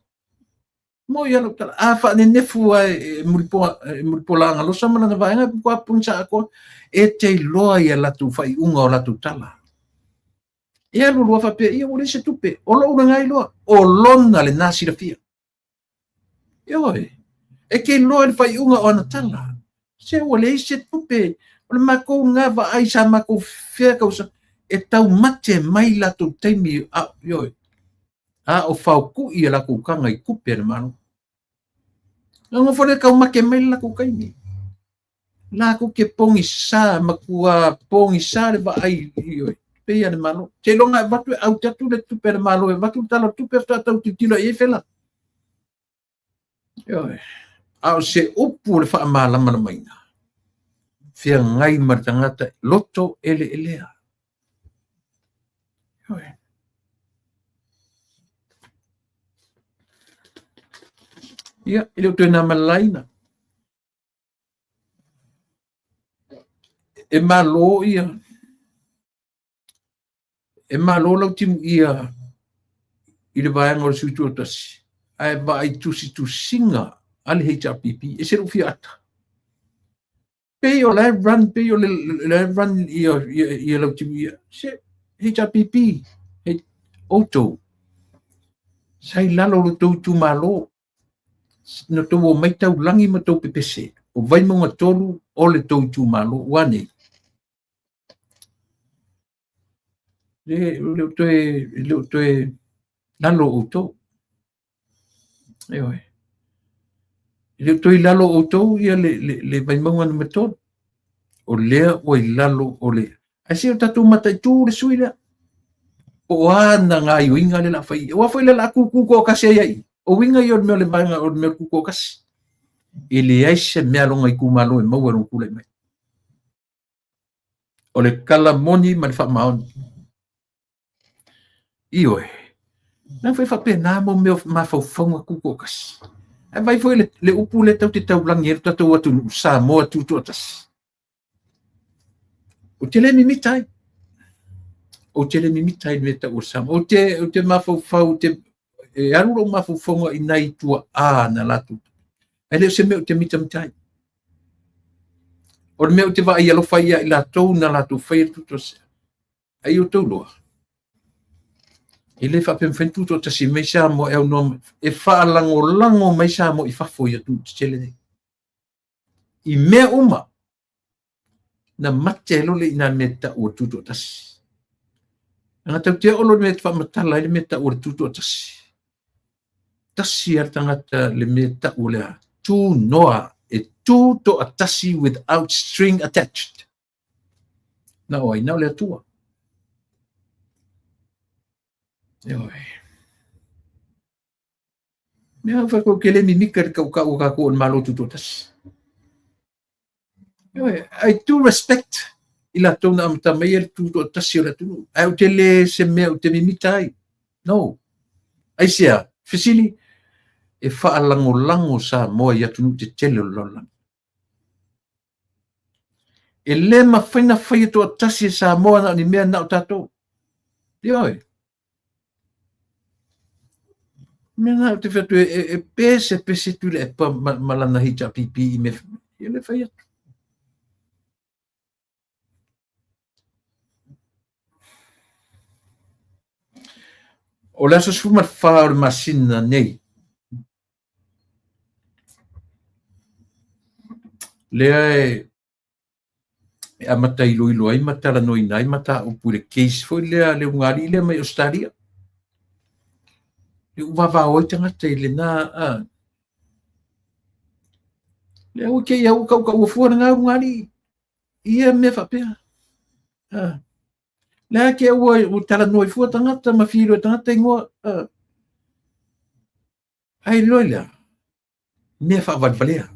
Mo ia lau tala, a faanenefu lava e Mulipola Agalosa ma lana vaega, e matua pogisa atoa, e te iloa i a latou faaiuga o latou tala. E alu alu lava faapea, ia ua leai se tupe, o lou lena iloa, o lona lena silafia. Ioe, e te iloa i le faaiuga o ana tala. Se ua leai se tupe, o le matou lena vaai sa matou fea tausaga, e taumate mai latou taimi, a, ioe, a o faokui a latou taga i tupe a le Malo. Na nofo lea taumate mai le latou taimi. Latou te pogisa, matua pogisa le vaai, ioe, pei a le Malo. Seiloga e avatu e aute atu le tupe a le Malo, e avatu le tala o le tupe faatoa tau tilotilo i ai fela. Ioe. A o se upu o le faamalamalamaina, feagai ma le tagata loto eleelea. Ioe. Ia, e le o toe na malaina. E malo ia, e malo lau timuia i le vaega o le sui tuatasi, ae vaai tusitusiga a le HRPP, e ese lou fia ata. Pei o la e run, pei o la e run ia, ia, ia lau timuia. Se HRPP, outou, sa i lalo o lo tou itumalo, Na tou omai taulagi ma tou pepese, o Vaimauga 3 o le tou itumalo, ua nei? Le, le o toe, le o toe lalo outou. Ioe. E le o toe i lalo o outou ia le Vaimauga numera 3. O lea ua i lalo o le... Ae se o tatou mataitu le sui lea. Po o a na gaioiga lea o le a fai. Aua foi lea o le a tutu toatasi ai ai. O uiga ia o le mea o le vaega o le mea o le tutu toatasi. E leai se mea a lona itumalo e maua i lona tulai mai. O le tala moni ma le faamaoni. Ioe. Na foi faapena mo mea o mafaufauga tutoatasi. Ae vai foi le upu lea tatou te taulagi ai le tatou atunuu Samoa tutoatasi. Ou te le mimita ai. Ou te le mimita ai i le mea e tau o le Samoa. Ou te mafaufau, e alu lou mafaufauga i nai tuaa na latou. Ae le o se mea ou te mitamita ai. O le mea ou te vaai alofa ai ia i latou na latou faia le tutoatasi. Ai outou loa, e le faapea mafai ona tutoatasi mai Samoa e aunoa mai, e faalagolago mai Samoa i fafo i atunuu tetele nei. I mea uma. Na mate ai loa le i nā mea tau o le tutoatasi. Leaga tatou te oo loa i le mea e faamatala ai le mea tau o le tutoatasi. Tasi lava le tagata le mea tau o le a? Tunoa. E tu toatasi without string attached. Na o ai? Na o le Atua. Ioe. Mea fai ko ke le mimika le kaukau o kākou o le Malo Tutoatasi. Ioe, I do respect i latou na amata mai le tutoatasi o le atunuu. Ae ou te le se mea ou te mimita ai. No. Aisea, fesili, e faalagolago Samoa i atunuu tetele o le lalolagi. E le mafai na faia toatasi e Samoa na o ni mea na o tatou. Ioe. Mea na ou te fai atu e pese pese atu i le epa ma lana HRPP i mea e le fai atu. O le aso 14 o le masina nei, lea e e amata iloilo ai ma talanoaina ai mataupu i le case foi lea le ulugalii lea mai Ausetalia. E ua vavao ai tagata i lena a. Lea ua kei au kaukau fua lena ulugalii i ia mea faapea. A. Lea ke ua ua talanoa ai fua tagata ma filo tagata ingoa. A. Ai loa lea mea faavalevalea.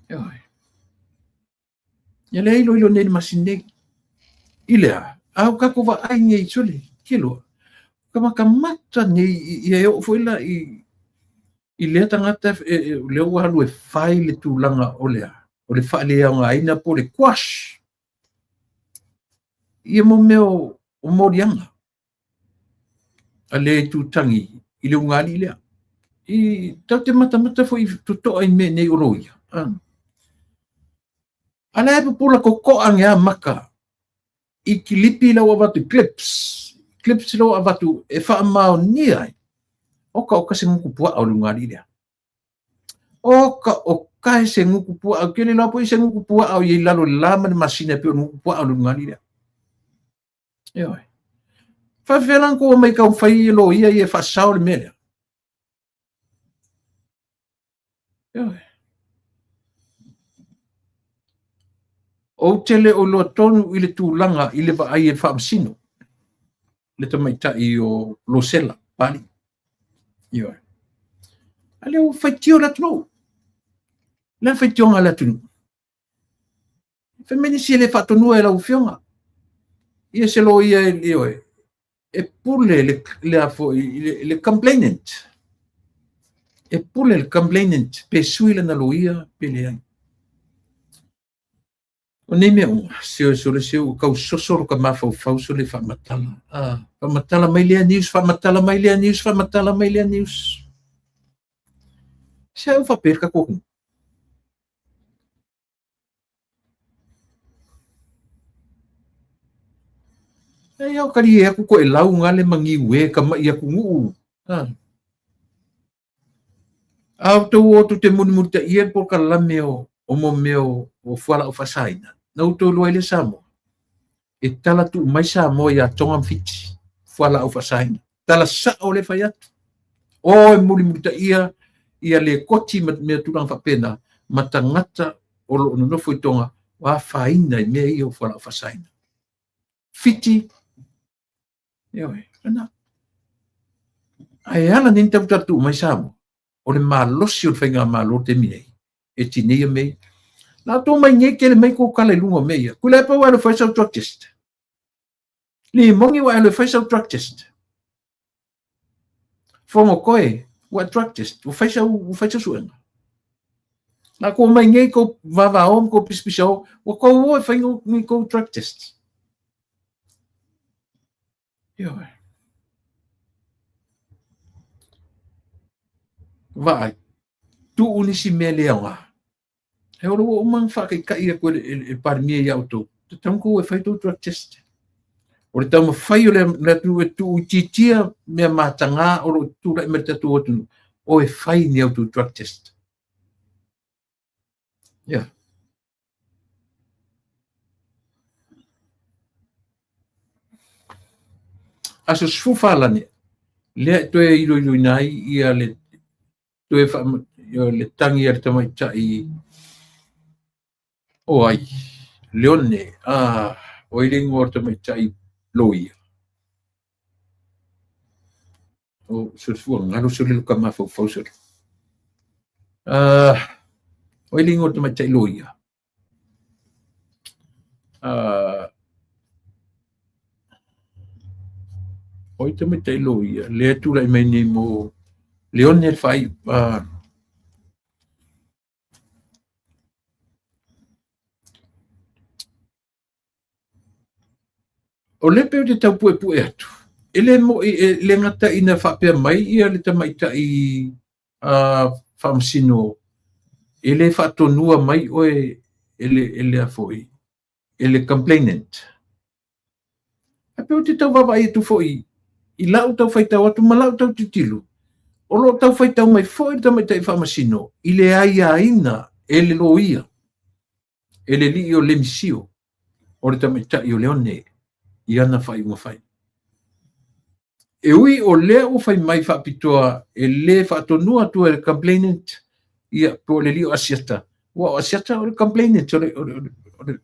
Ioe. Ia lea iloilo nei le masina nei. I lea, a o kākou vaai nei sole, ke loa. Ka matamata nei ia e oo foi la i lea tagata lea ua alu e fai le tulaga o lea, o le faaleaogaina po o le quash. Ia mo mea o moliaga. A le itutagi i le ulugalii lea. I tatou te matamata foi totoa i mea nei o loia. A la e pupula kokoa ane a maka i kilipi la ua avatu clips, clips la ua avatu e faamaonia ai. Oka oka se gutu puaa o le ulugalii lea. Oka oka e se gutu puaa, ou te le iloa po o i se gutu puaa o i ai i lalo i le la ma le masina e pei o le gutu puaa o le ulugalii lea. Ioe. Faafefea la ona tou omai e taumafai loia ia e faasao le mea lea? Ioe. Ou te le o iloa tonu i le tulaga i le vaai e le faamasino le tamaitai o Losela Papalii. Ioe. A lea ua faitio le atunuu. Le a le faitioga a le atunuu? Fai mai nisi e le faatonua e lau Afioga. Ia se loia ioe, e pule le, le, a foi, le complainant. E pule le complainant pe sui lana loia pe leai. O nei mea uma, seo sole seo ua kau soso lo ka mafaufau sole faamatala. Ah, faamatala mai lea news, faamatala mai lea news, faamatala mai lea news. Se au faapea le tatou atunuu. E au kali e aku ko e lau ngale mangiu e ka mai aku nuu. Ha. A o tou o tu te mulimuli ta ia po ka lame o o mo mea o, o fuala o fasaina. Na u tou lua ile Samoa. E tala tu mai Samoa ia Tonga ma Fiti. Fuala o fasaina. Tala sao le fai atu. O e mulimulitaia ia lekoti ma mea tulaga faapena ma tagata o lo o nonofo i Tonga ua afaina i mea ia o fualaau faasaina. Fiti, ioe, lena. Ae ala nei ona tautala tuu mai Samoa, o le malosi o le faigamalo i le taimi nei, e tineia mea ia. Na outou mai nei tele mai kou kala i luga o mea ia. Tuilaepa ua alu e fai sau drug test. Limoni ua alu e fai sau drug test. Fono koe, ua drug test, ua fai sau, ua fai sau suega. Na kou mai nei kou vavao ma kou pisapisao, ua kou o e fai ni kou drug test. Ioe. Vaai, tuu nisi mea le aoga. E olo ua uma ona faataitai atu e le Palemia ia outou, tatau ona tou e fai tou drug test. O le taumafai o le atunuu e tuuitiitia mea mataga o lo o tulai mai le tatou atunuu, o e fai ni a outou drug test. Yeah. Aso 14 lani, lea e toe iloiloina ai ia le toe faa, le tagi a le tamaitai o ai, Leone, o ai le igoa o le tamaitai loia? O soifua galo sole lo ka mafaufau sole. O ai le igoa o le tamaitai loia? O ai tamaitai loia? Lea e tulai mai nei mo Leone le faaiu. O lea pei ou te tau puepue atu, e le mo'i, e le gata ina faapea mai ia le tamaitai faamasino e le faatonua mai oe e le, e le a foi, e le complainant. Ae pei ou te tau vaavaai atu foi i lau tau faitau atu ma lau tau tilotilo, o lo o tau faitau mai foi le tamaitai faamasino i le aiaina e le loia, e le alii o Lemisio, o le tamaitai o Leone i ana faaiuga fai. E ui o lea ua fai mai faapitoa e le faatonua atu e le complainant, ia, po o le alii o Asiata, ua o Asiata o le complainant, o le, o le, o le,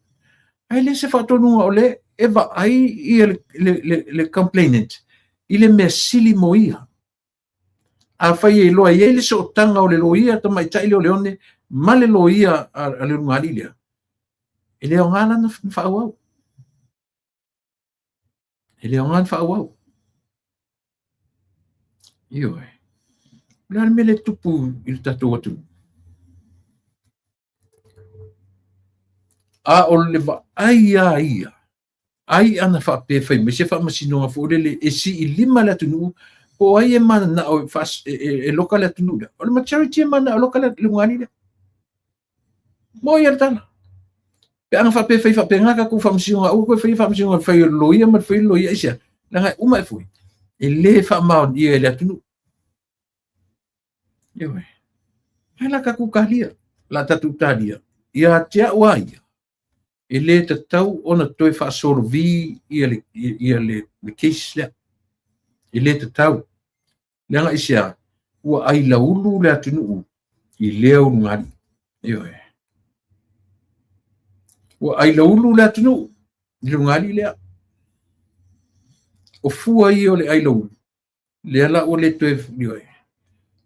ae le se faatonuga o lea e vaai ia le complainant i le mea sili mo ia. Afai e iloa e i ai le sootaga o le loia tamaitai lea o Leone ma le loia a le ulugalii lea, e le aoga lana faaauau. E le aoga na faaauau. Ioe. O le a le mea lea e tupu i le tatou atunuu? A o le vaai lava ia, ai ana faapea e fai mai se faamasinoga foi lele e sii lima le atunuu, po o ai e mananao e loka le atunuu lea. O le majority e mananao e loka le ulugalii lea. Moi le tala. Pe ana faapea e fai faapena tatou faamasinoga, aua toe faia faamasinoga e fai e le loia ma le fai e le loia, aisea? Leaga e uma e fui, e le faamaonia e le atunuu. Ioe. Ae la tatou talia, la tatou talia, ia te au a ia, e le tatau ona toe faasolovi ia le, ia le, le case lea. E le tatau. Leaga aisea? Ua ailaulu le atunuu i lea ulugalii. Ioe. Ua ailaulu le atunuu i le ulugalii lea. O fua ia o le ailaulu, lea la ua le toe, ioe.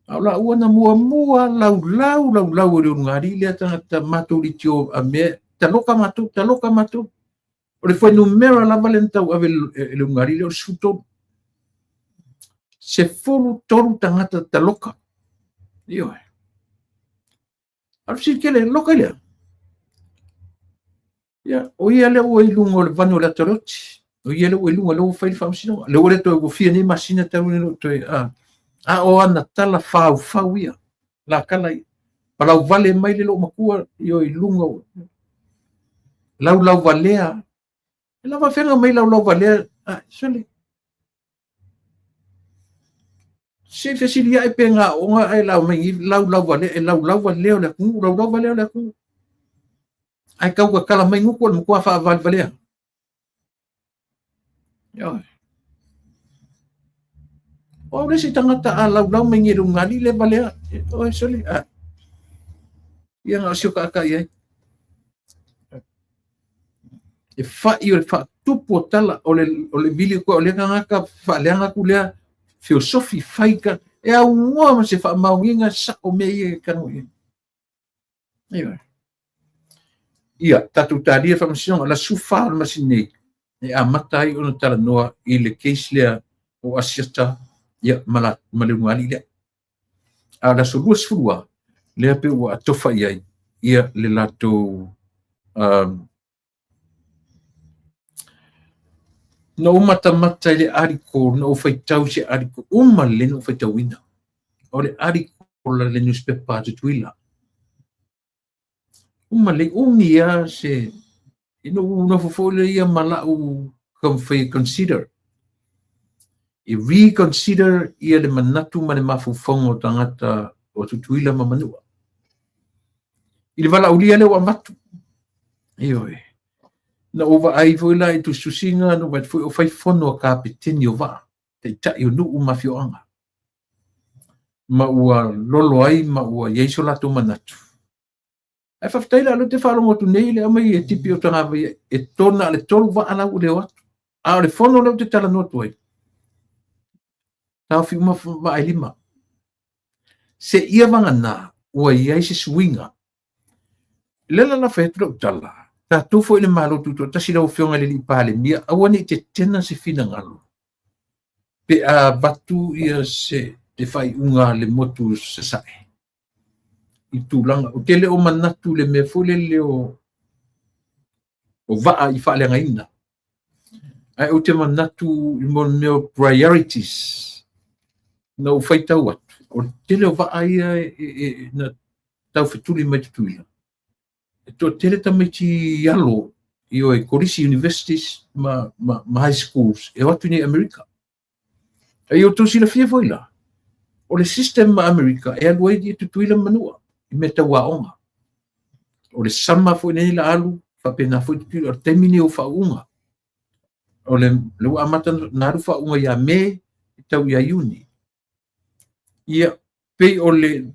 A o laua na muamua laulau laulau e le ulugalii lea tagata matou leitio a mea, taloka matou, taloka matou. O le fuainumera lava lea na tauave e le ulugalii lea o le 13. 13 tagata taloka. Ioe. A o le fesili tele, loka i lea. Ia, o ia lea ua i luga o le vanu o le ata o le oti. O ia lea ua i luga, lea ua fai le faamasinoga. Lea ua le toe ua fia nei masina talu nei toe, a. A o ana tala faufau ia, la tala ia. Palauvale mai le loomatua ioe i luga o laulauvalea. E lava fega mai laulauvalea, a, sole. Se i fesilia'i pe gaoga ae lau mai ni laulauvalea, e laulauvalea o le atunuu, laulauvalea o le atunuu. Ae tau tatala mai gutu o le matua faavalevalea. Ioe. O au le isi tagata a laulau mai nei i le ulugalii le valea. Oe sole. A. Ia na o si o taata i ai. E fai o le faatupu o tala o le vili o lea tagata faaleaga atu lea feosofi fai ka e aunoa ma se faamaoniga sao mea ia e tago i ai. Ioe. Ia, tatou talia faamasinoga, o le aso 14 o le masina nei, e amata ai ona talanoa i le case lea o Asiata ia, ma, la, ma le ulugalii lea. A o le aso 22, lea pe ua atofa i ai ia le latou Na ou matamata i le article, na ou faitau i se article, uma lelei na ou faitauina. O le article a le newspaper a Tutuila. Uma lelei, umi lava se... Ina ou nofo foi lea ia ma lau taumafai e consider. E reconsider ia le manatu ma le mafaufauga o tagata o Tutuila ma Manua. I le valaaulia lea ua avatu. Ioe. Na ou vaai foi la i tusitusiga, na ou vaai foi o fai fono a kapeteni o vaa. taitai o nuu ma afioaga, ma ua lolo ai ma ua i ai so latou manatu. Ae faafetai la o lea ou te faalogo atu nei le aumai e tipi o Tagavai e tona le tolu vaa la ua le o atu. A o le fono lea ou te talanoa atu ai, taofi uma vaa e lima. Seia vagana ua i ai se suiga. Lea la la fai atu lau tala, tatou foi le Malo Tutoatasi lau Afioga i le Alii Palemia, aua ne i tetena se finagalo pe a avatu ia se te faaiuga a le motu Sasae i tulaga. Ou te le o manatu i le mea foi lele o vaa i faaleagaina, ae ou te manatu i mea o priorities. Na ou faitau atu, o le tele o vaa ia na taufetuli mai Tutuila, e toatele tamaiti alo i o e kolisi universities ma high schools e o atu nei i Amerika. E ia outou silafia foi la, o le system ma Amerika e alu ai Tutuila ma Manua i mea tau aoga. O le sama foi nei la alu, faapena foi Tutuila, o le taimi nei o faauuga. O le ua amata na alu faauuga ia Me, e tau ia Iuni. Ia, pei o le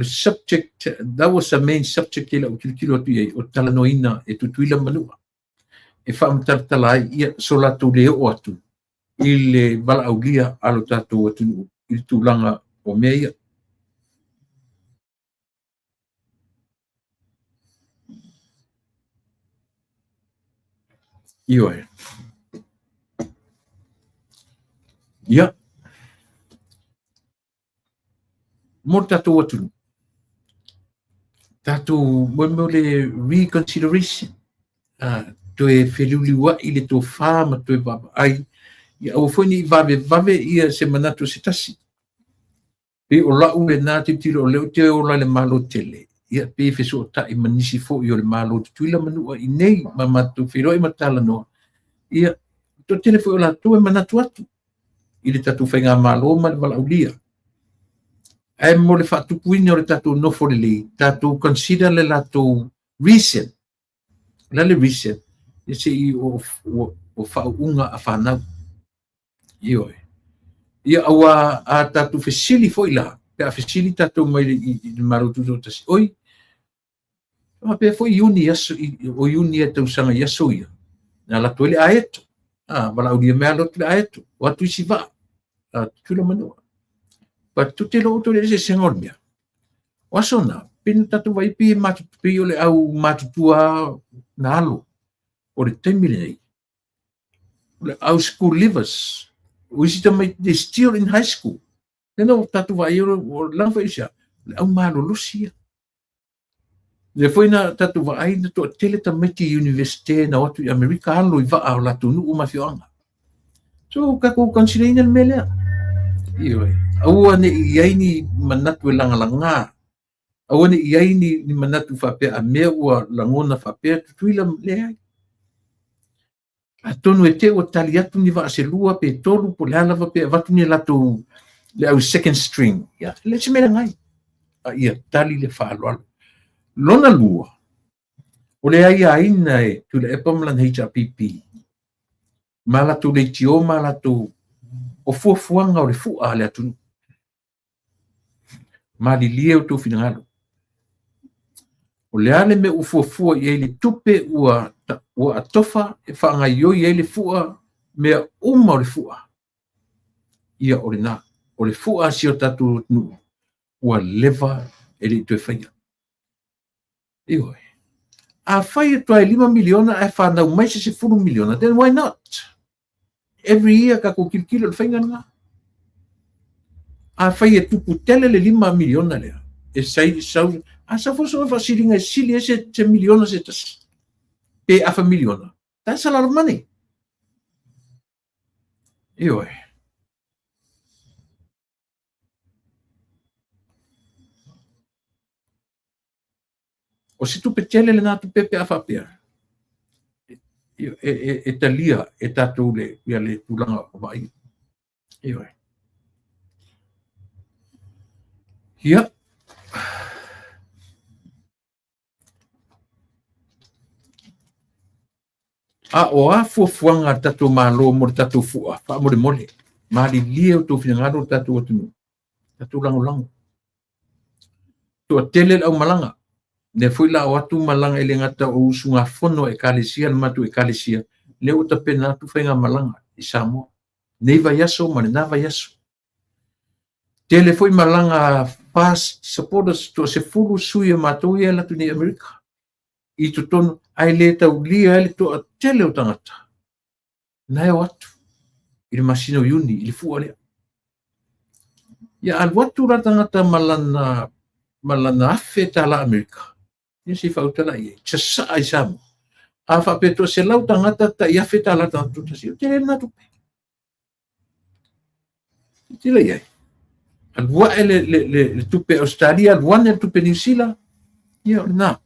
subject, that was the main subject i lau tilotilo atu i ai, o talanoaina e Tutuila ma Manua. E faamatalatala ai ia so latou le oo atu i le valaaulia a lo tatou atunuu i le tulaga o mea ia. Ioe. Ia. Mo le tatou atunuu, tatou mo le mea o le reconsideration, toe feliuliuai le tofa ma toe vaavaai, ia aua foi ne i vavevave ia se manatu o se tasi. Pei o lau lena tilotilo o lea ou te ola i le Malo tele, ia pei e fesootai ma nisi foi o le Malo Tutuila ma Manua i nei ma matou feiloai ma talanoa, ia toatele foi o latou e manatu atu i le tatou faigamalo ma le valaaulia. Ae mo le faatupuina o le tatou nofo lelei, tatou consider le latou reason. O le a le reason? Ia se i o faauuga a fanau. Ioe. Ia aua a tatou fesili foi la, pe a fesili tatou mai i le Malo Tutoatasi, oi, faapea foi Iuni aso, o Iuni e tausaga i aso ia, na alu atu ai le aeto. Valaaulia mai alu atu le aeto, o atu isi vaa, Tutuila Manua. But tou te iloa outou i le eseesega o le mea. O aso na, pei na tatou vaai pei e matutu, pei o le au matutua na alo. O le taimi lenei, o le au school leavers, o isi tamaiti, they still in high school. Lea na tatou vaai, o lana foi isia, o le au malolosi ia. Lea foi na tatou vaai na toatele tamaiti i universite na o atu i Amerika alo i vaa o latou nuu ma afioaga. So tatou consider ina le mea lea. Ioe. Aua ne i ai ni manatu e lagalaga. Aua ne i ai ni manatu faapea a mea ua lagona faapea Tutuila, leai. Atonu e te ua tali atu ni vaa se lua pe tolu po o le a lava pe avatu ni latou le au second string. Ia, le se mea leaga ai. A ia tali le faaaloalo. Lona lua, o le aiaina e Tuilaepa ma lana HRPP ma latou leitio ma latou o fuafuaga o le fua a le atunuu. Malilie outou finagalo. O le a le mea ua fuafua i ai le tupe ua atofa e faagaioi ai le fua, mea uma o le fua. Ia o lena, o le fua a si o tatou atunuu ua leva e le i toe faia. Ioe. Afai e tuai 5 miliona ae fanau mai se 10 miliona, then why not? Every year tatou tilotilo i le faiga lena. Afai e tupu tele le 5 miliona lea, e sai sau, a sau foi sona faasiliga e sili ai se miliona se tasi, pe afa miliona. That's a lot of money. Ioe. O se tupe tele lena tupe pe a faapea e talia e tatou le, ia le tulaga o vaai. Ioe. Ia. A o a fuafuaga a le tatou Malo mo le tatou fua, faamolemole. Malilie outou finagalo le tatou atunuu, tatou lagolago. Toatele le aumalaga, lea foi la o atu malaga e le gata o usugafono a ekalesia, le matou ekalesia, lea ua tapena atu faigamalaga i Samoa, nei vaiaso ma lena vaiaso. Tele foi malaga FAST supporters, toa 10 sui o matou ia e alu atu nei i Amerika i totonu, ae le taulia ai le toatele o tagata na e o atu i le masina o Iuni i le fua lea. Ia alu atu la tagata ma lana $1,000 Amerika, ia se i faauta la i ai, sasaa i Samoa. A faapea toa 100 tagata tai $1,000 tagata toatasi, o tele lena tupe. Tila i ai. Alu ae le tupe Australia, alu ane le tupe Niu Sila, ia o lena.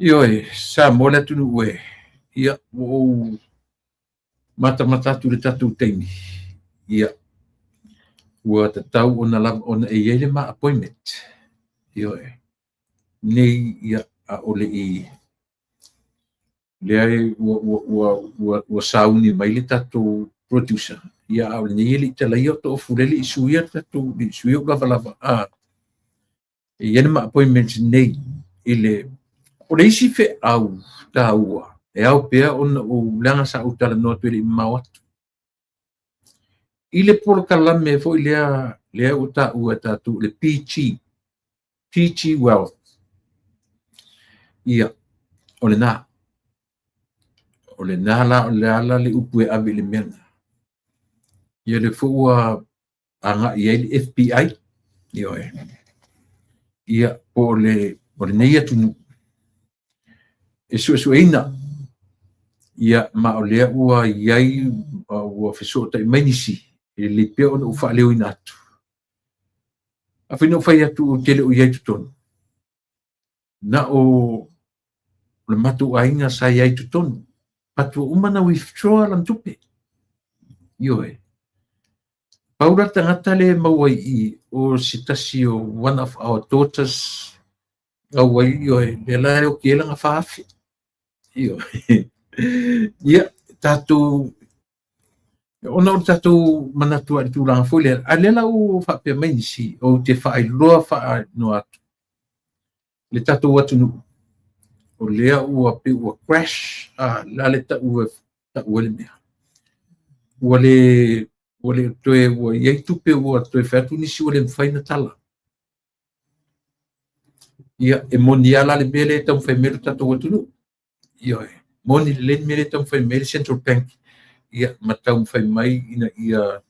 Ioe, Samoa le atunuu e, ia, ua ou matamata atu i le tatou taimi, ia, ua tatau ona lava ona e i ai le ma appointment. Ioe, nei, ia, a o le i, lea ua sauni mai le tatou producer, ia, a o lenei e le i talaia o toofula, e le i suia le tatou, le i suia ou lavalava, a, e i ai le ma appointment nei i le o le isi feau taua e ao pea ona ou leaga sa ou talanoa atu e le i mamao atu i le polokalame foi lea lea ua taua e tatou le PG PG Wealth. Ia, o lena. O lena la, o le ala le upu e ave i le mea lena. Ia le foi ua agai i ai le FBI, ioe. Ia, po o le, o lenei atunuu e suesueina, ia, ma o lea ua i ai, ua fesootai mai nisi, e lelei pea ona ou faaleoina atu. Afai na ou fai atu ou te le o i ai i totonu, na o le matou aiga sa i ai i totonu, but ua uma na withdraw lana tupe. Ioe. Pau la tagata le maua i i, o se tasi o one of our daughters, au ai, ioe, lea la e oki ai lana 4,000. Ioe. Ia, tatou, ona o le tatou manatu i le tulaga foi lea, a lea la ua faapea mai nisi, ou te faailoa faanoa atu, le tatou atunuu, o lea ua pei ua crash, a, la le tau tau ai le mea. Ua le, ua le toe, ua i ai tupe ua toe fai atu nisi ua le mafai ona tala. Ia, e moni lava la le mea lea e taumafai mai le tatou atunuu. Ioe, moni lelei le mea lea e taumafai mai le Central Bank, ia, ma taumafai mai ina ia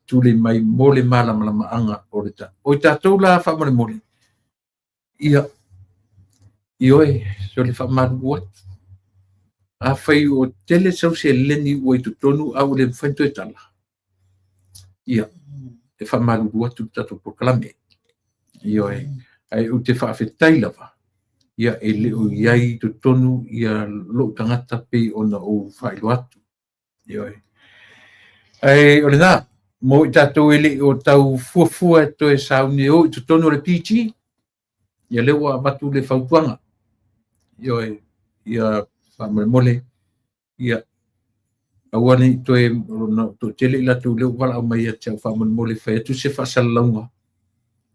tulei mai mo le malamalamaaga o le ta. O i tatou la faamolemole, ia, ioe, so le faamalulu atu. Afai ua tele sau seleni ua i totonu a ua le mafai ona toe tala, ia, e faamalulu atu le tatou polokalame. Ioe, ae ou te faafetai lava, ia, e le o i ai i totonu ia lou tagata pei ona ou faailoa atu. Ioe. Ae o lena, mo i tatou e le o tau fuafua e toe sauni e o i totonu o le PG, ia lea ua avatu le fautuaga. Ioe, ia faamolemole, ia aua ne i toe ona toatele i latou lea ua valaau mai ia te au faamolemole fai atu se faasalalauga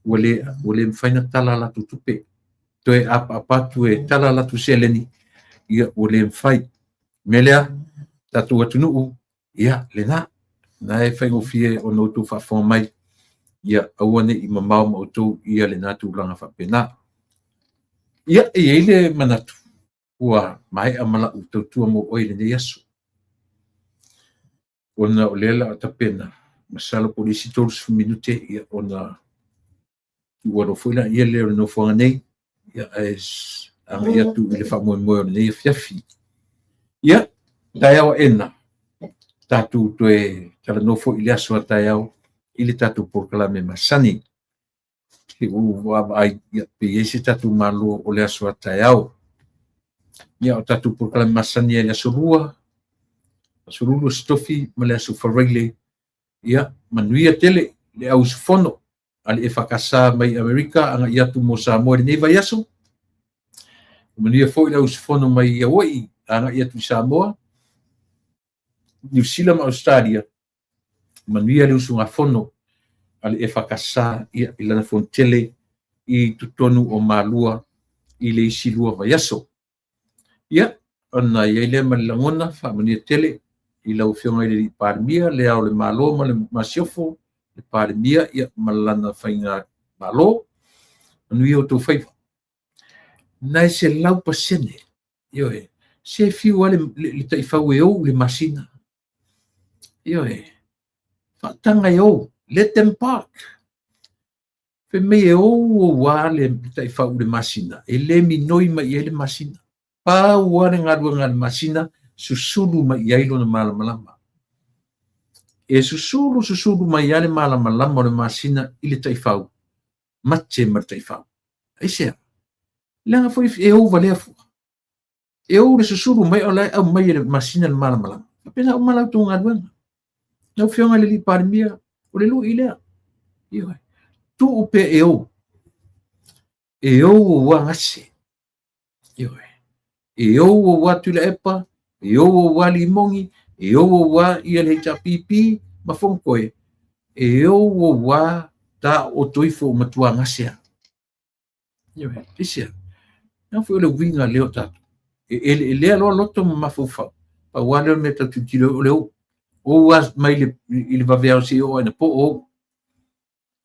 ua le mafai ona tala a latou tupe. Toe apaapa atu e tala a latou seleni, ia ua le mafai. Mea lea, tatou atunuu, ia lena, na e faigofie ona outou faafofoga mai, ia aua ne i mamao ma outou ia lena tulaga faapena. Ia, e i ai le manatu, ua maea ma lau tautua mo oe i lenei aso. Ona o lea la o tapena, masalo po o le isi 30 minute, ia ona tuua loa foi laia lea o le nofoaga nei, ia ae agai atu i le faamoemoe o lenei afiafi. Ia, taeao aena, tatou toe talanoa foi i le aso a taeao i le tatou polokalame masani. Se ua vaavaai, ia, pe i ai se tatou malo o le aso a taeao. Ia, o tatou polokalame masani ai le aso lua, aso lulu, aso tofi ma le aso faraile. Ia, manuia tele le au usufono a le EFKS mai Amerika agai atu mo Samoa i lenei vaiaso. Manuia foi le au usufono mai Hawaii agai atu i Samoa. Niu Sila ma Ausetalia, manuia le usugafono a le EFKS ia, i lana fonotele i totonu o Malua i le isi 2 vaiaso. Ia, ona i ai lea ma le lagona, faamanuia tele i lau Afioga i le Palemia, le Ao o le Malo ma le Masiofo, le Palemia ia, ma lana faiga malo. Manuia outou faiva. Na e 100%, ioe, se fiu lava le taifau e ou i le masina. Ioe, faataga e ou, let them park. Fai mai e ou ou lava le taifau i le masina, e le minoi mai i ai le masina. Pau lava le galuega a le masina, susulu mai i ai lona malamalama. E susulu susulu mai lava le malamalama o le masina i le taifau, mate ma le taifau. Aisea? Leaga foi e ou valea fua. E ou le susulu mai o la e aumai e le masina le malamalama. Faapena uma la outou galuega. Lau Afioga i le Palemia, o le lui lea. Ioe. Tuu pea e ou. E ou ou gase. Ioe. E ou ou Tuilaepa, e ou ou Limogi, e ou ou ia le HRPP ma Fonotoe, e ou ou ta o toifo o matua gase a. Ioe. Aisea? Leaga foi o le uiga lea o tatou. E elelea loa loto ma mafaufau. Pau lava lea o le mea tatou tilotilo o le ou. Ou lava mai i le vaveao seia oo ina po ou.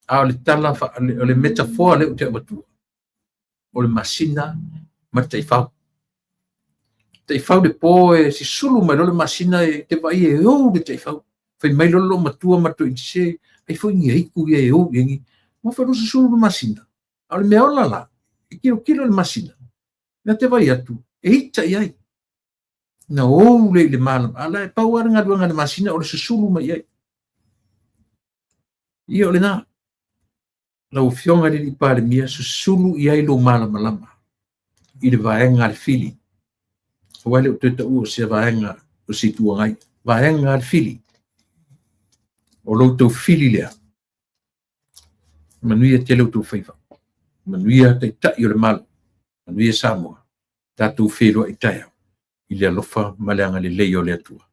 A o le tala, o le metafoa lea ou te avatua, o le masina ma le taifau. Taifau le po e sisulu mai loa le masina e te vaai e ou le taifau. Fai mai loa le loomatua ma le toeaina se ai foi ni aitu ia e ou i ai. Ma fai loa susulu le masina. A o le mea ola la, e tilotilo le masina, na te vaai atu, e ita i ai. Na ou le i le malama. A la e pau lava le galuega a le masina o le susulu mai i ai. Ia o lena. Lau Afioga i le Palemia, susulu i ai lou malamalama i le vaega a le fili. Aua e le o toe taua o se vaega o se Itu Agai. Vaega a le fili. O lo outou fili lea. Manuia tele outou faiva. Manuia taitai o le Malo. Manuia Samoa. Tatou feiloai taeao i le alofa ma le agalelei o le Atua.